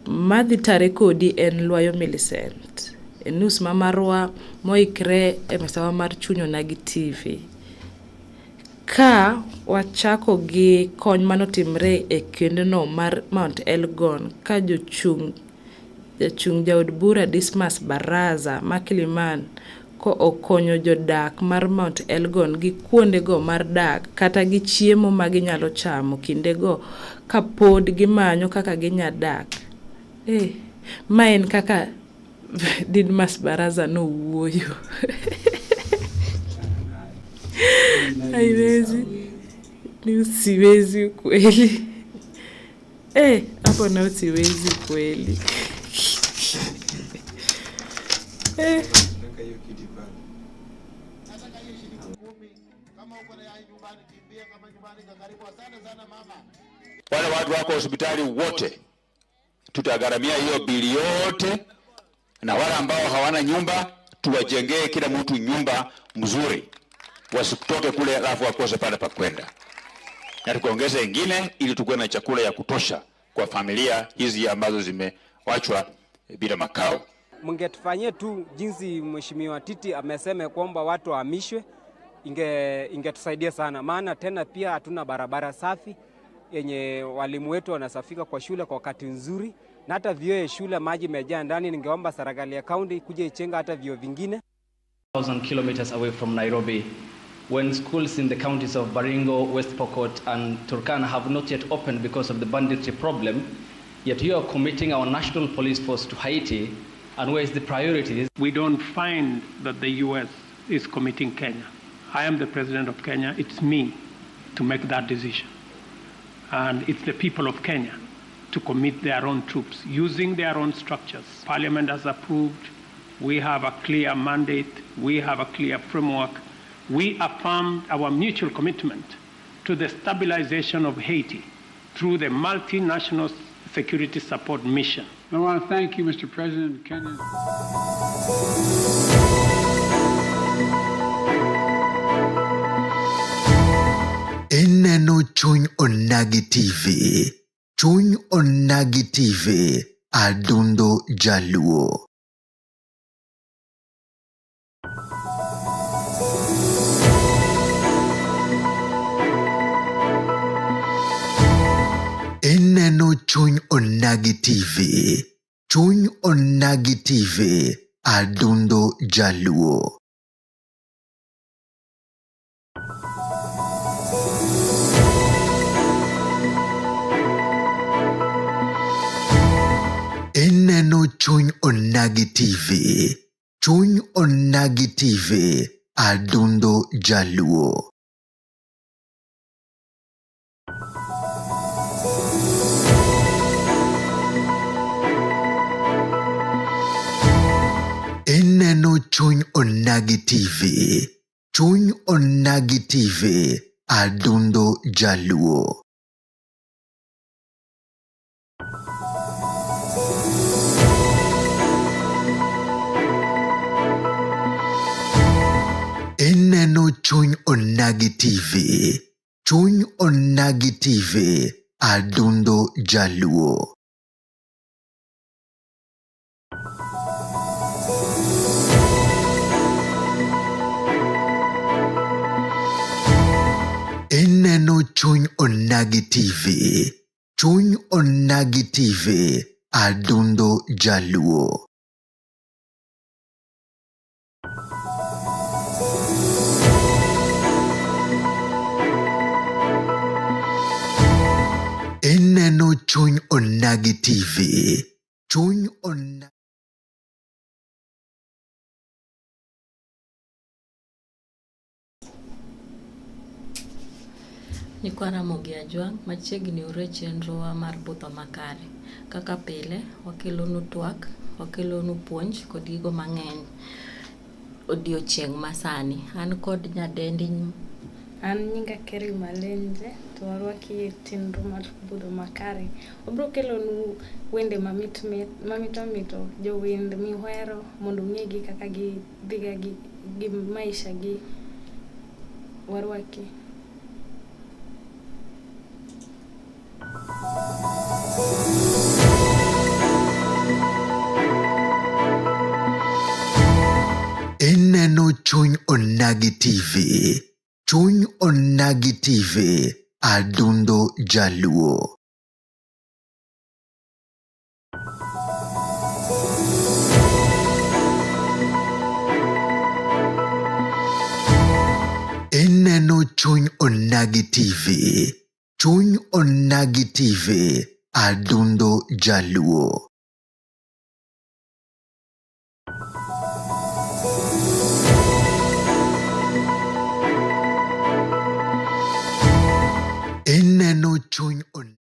Madhi tare kodi en Lwayo Millicent. E news ma marwa moikre e mesawa mar Chuny Onagi TV. Ka wachako gi kony manotimre e kendno mar Mount Elgon ka jochung' jachung' jaod bura Dismas Baraza ma Kilimani ko okonyo jodak mar Mount Elgon gi kuondego mar dak kata gi chiemo ma ginyalo chamo kindego kapod gimanyo kaka ginya dak. Ma en kaka Didmas Baraza nowuoyo. Haiwezi. Ni siwezi kweli. Hapo nao siwezi kweli. Wale watu wako hospitali wote tutagharamia hiyo bili yote, na wale ambao hawana nyumba tuwajengee kila mtu nyumba mzuri, wasitoke kule alafu wakose pale pa kwenda, na tukaongeze ingine ili tukuwe na chakula ya kutosha kwa familia hizi ambazo zimewachwa bila makao. Mngetufanyie tu jinsi Mheshimiwa Titi amesema kwamba watu wahamishwe, ingetusaidia sana, maana tena pia hatuna barabara safi yenye walimu wetu wanasafika kwa shule kwa wakati nzuri, na hata vyoo ya shule maji imejaa ndani. Ningeomba serikali ya kaunti kuja ichenga hata vyoo vingine. 1,000 kilometers away from Nairobi, when schools in the counties of Baringo, West Pokot, and Turkana have not yet opened because of the banditry problem, yet you are committing our national police force to Haiti, and where is the priorities? We don't find that the U.S. is committing Kenya. I am the president of Kenya. It's me to make that decision. And it's the people of Kenya to commit their own troops using their own structures. Parliament has approved. We have a clear mandate. We have a clear framework. We affirmed our mutual commitment to the stabilization of Haiti through the multinational security support mission. I want to thank you, Mr. President Kenya. Ineno Chuny Onagi TV. Chuny Onagi TV. Adundo Jaluo. Ineno Chuny Onagi TV. Chuny Onagi TV. Adundo Jaluo. Ineno Chuny Onagi TV. Chuny Onagi TV. Adundo Jaluo. Ineno Chuny Onagi TV. Chuny Onagi TV. Adundo Jaluo. Ineno Chuny Onagi TV. Chuny Onagi TV. Adundo Jaluo. Ineno Chuny Onagi TV. Chuny Onagi TV. Adundo Jaluo. Ineno Chuny Onagi TV. Chuny Onagi Nyikwa Ramogi Ajwang', machiegni uru e chenrowa mar budho makare. Kaka pile, wakelonu twak, wakelonu puonj kod gigo mang'eny odiochieng' masani. An kod nyadendi An nyinga Kerry Malenje to warwaki e chenro mar budho makare. Wabro kelonu wende mamit mit, mamito mito, jowend mihero mondo ung'egi kaka gidhiga gi maisha gi. Warwaki. Ineno Chuny Onagi TV. Chuny Onagi TV. Adundo Jaluo. Ineno Chuny Onagi TV. Chuny Onagi TV. Adundo Jaluo. Ineno Chuny Onagi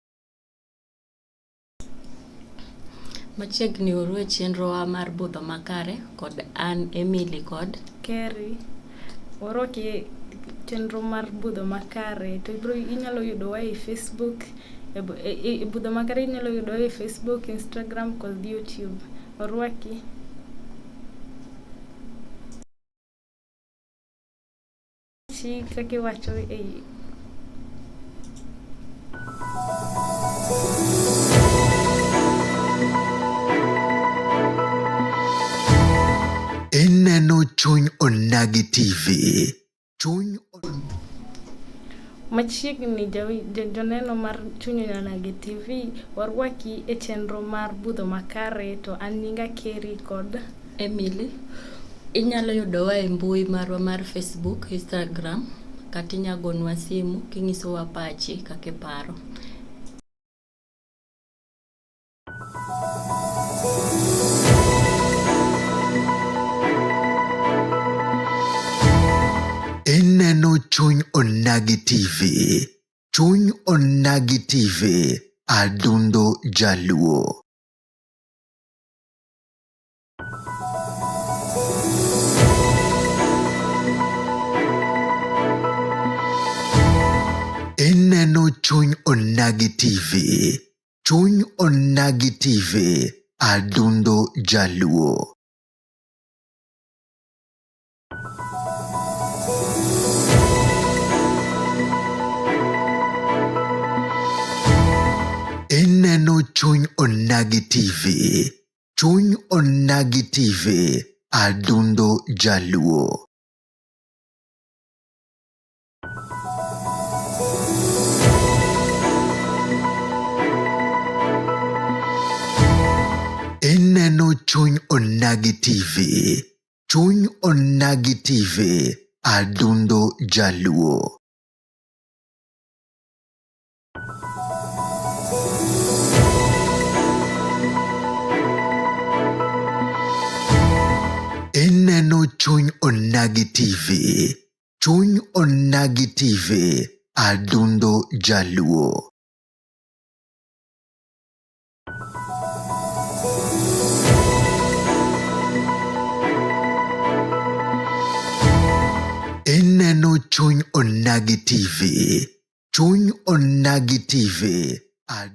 Machiegni uru e chenrowa mar budho makare kod an Emily kod Kerry, warwaki e chenro mar budho makare to ibro inyalo yudowa e Facebook e, e, e budho makare inyalo yudowa e Facebook, Instagram kod YouTube. Orwaki. Chi kaka iwacho e Ineno Chuny Onagi TV. Chuny Machiegni joneno mar Chuny Onagi TV warwaki e chenro mar budho makare to an nyinga Kerry kod Emily. Inyalo yudowa e mbui marwa mar Facebook, Instagram, kata inya gonwa simu kinyisowa pachi kaka iparo. Ineno Chuny Onagi TV. Chuny Onagi TV. Adundo Jaluo. Ineno Chuny Onagi TV. Chuny Onagi TV. Adundo Jaluo. Ineno Chuny Onagi TV. Chuny Onagi TV. Adundo Jaluo. Ineno Chuny Onagi TV. Chuny Onagi TV. Adundo Jaluo. Ineno Chuny Onagi TV. Chuny Onagi TV. Adundo Jaluo. Ineno Chuny Onagi TV. Chuny Onagi TV. Ad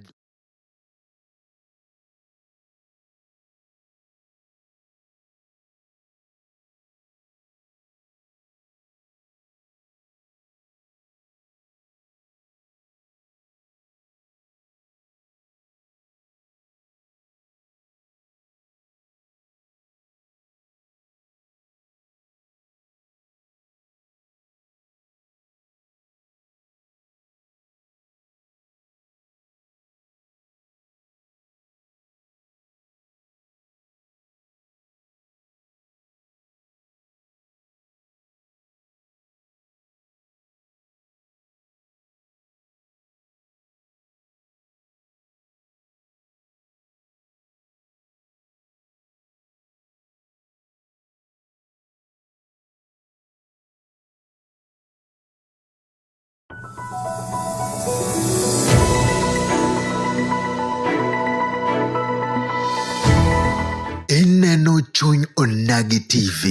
Ineno Chuny Onagi TV.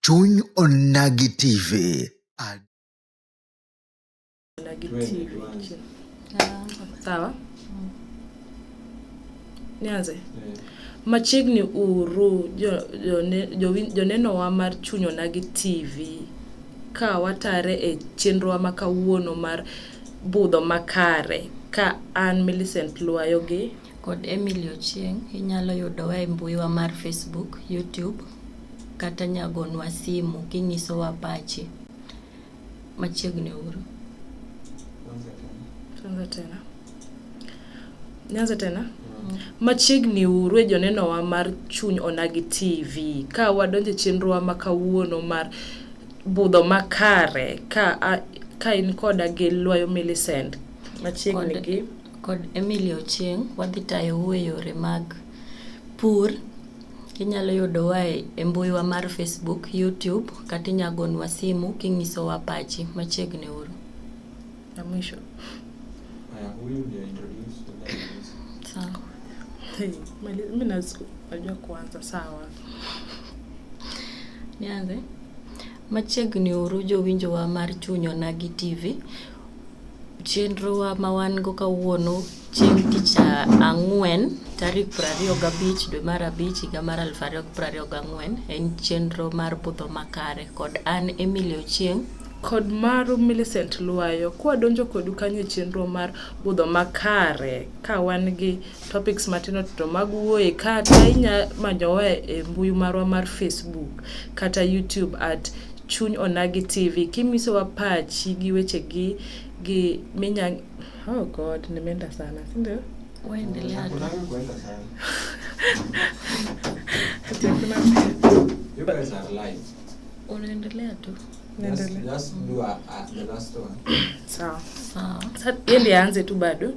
Chuny Onagi TV. Ad Onagi TV. Sawa. Nianze. Machiegni uru jonenowa mar Chuny Onagi TV ka watare e chenrowa ma kawuono mar budho makare ka an Millicent Luayo gi Kod Emily Ochieng', inyalo yudowa e mbuiwa mar Facebook, YouTube, kata nyagonwa simu kinyisowa pachi. Machiegni uru. Tuanze tena. Nianze tena. Machiegni uru e jonenowa mar Chuny Onagi TV ka wadonjo e chenrowa ma kawuono mar budho makare ka in koda gi Lwayo Millicent machiegni gi Kod Emily Ochieng', wadhi tayou e yore mag pur. Inyalo yudowa e mbuiwa mar Facebook, YouTube, kata inya gonwa simu kinyisowa pachi. Machiegni uru. Ya mwisho. Haya, huyu ndio introduce. Sawa. Hey, mimi najua kuanza sawa. Nianze. Machiegni uru jowinjowa mar Chuny Onagi TV. Chenrowa ma wan go kawuono chieng' tich ang'wen tarik 25 dwe mar 5 higa mar 2024 en chenro mar budho makare kod an Emily Ochieng' kod maru Millicent Luayo kwadonjo kodu kanyo e chenro mar budho makare ka wan gi topics matindo tindo mag wuoye kata inya manyowa e mbui marwa mar Facebook kata YouTube at Chuny Onagi TV kimisowa pachi gi weche gi minya. Oh God, nimeenda sana, si ndio? Waendelea tu. Hakuna kuenda sana. Ati hakuna. You guys are live. Unaendelea tu. Just, just do the last one. Sawa. Sawa. Sasa yeye ndiye aanze tu bado.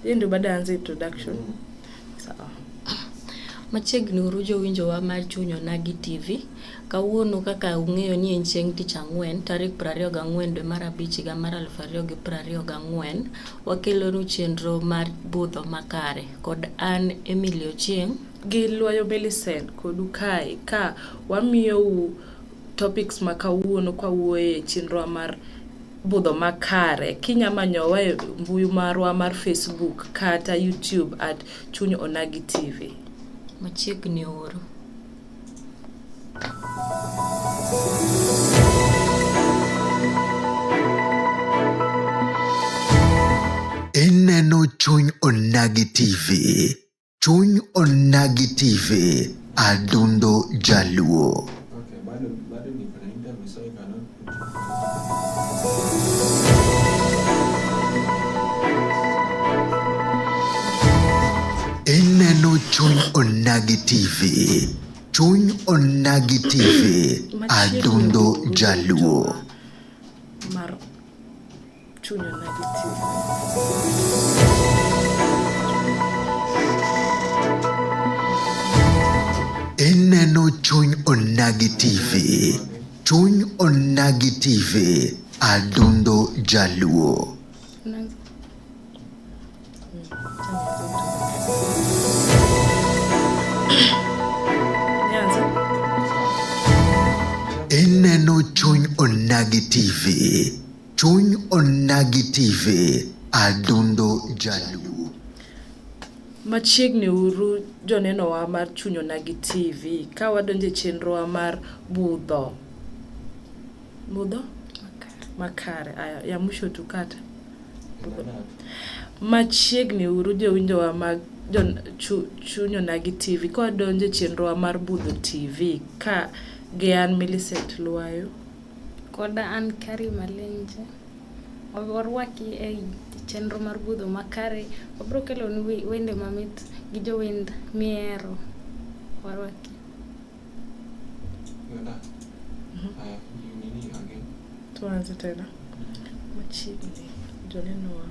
Yeye ndio bado aanze introduction. Sawa. Machiegni uru jowinjowa mar Chuny Onagi TV. Kawuono kaka ung'eyo ni en chieng' tich ang'wen tarik 24 dwe mar abich higa mar 2024, wakelonu chenro mar budho makare kod an Emily Ochieng' gi Lwayo Millicent kodu kae ka wamiyou topics ma kawuono kwawuoye e chenro mar budho makare. Kinya manyowa e mbui marwa mar Facebook kata YouTube at Chuny Onagi TV. Machiegni uru. Ineno Chuny Onagi TV. Chuny Onagi TV. Adundo Jaluo. Okay, bado bado niko na interview so I cannot put. Ineno Chuny Onagi TV. Chuny Onagi TV. Adundo Jaluo. Mar Chuny Onagi TV. Ineno Chuny Onagi TV. Chuny Onagi TV. Adundo Jaluo. Unaanza. Nianze. Ineno Chuny Onagi TV. Chuny Onagi TV. Adundo Jaluo. Machiegni uru jonenowa mar Chuny Onagi TV ka wadonjo e chenrowa mar budho. Budho? Makare. Aya, ya mwisho tukate. Budho. Machiegni uru jowinjowa mag Chuny Onagi TV ka wadonjo e chenrowa mar Budho TV ka gi an Millicent Lwayo. Koda an Kari Malenje. Warwaki e chenro mar budho makare. Wabiro kelonu wende mamit gi jowend mihero. Warwaki. You're done. Haya, you nini again. Tuanze tena. Machiegni jonenowa.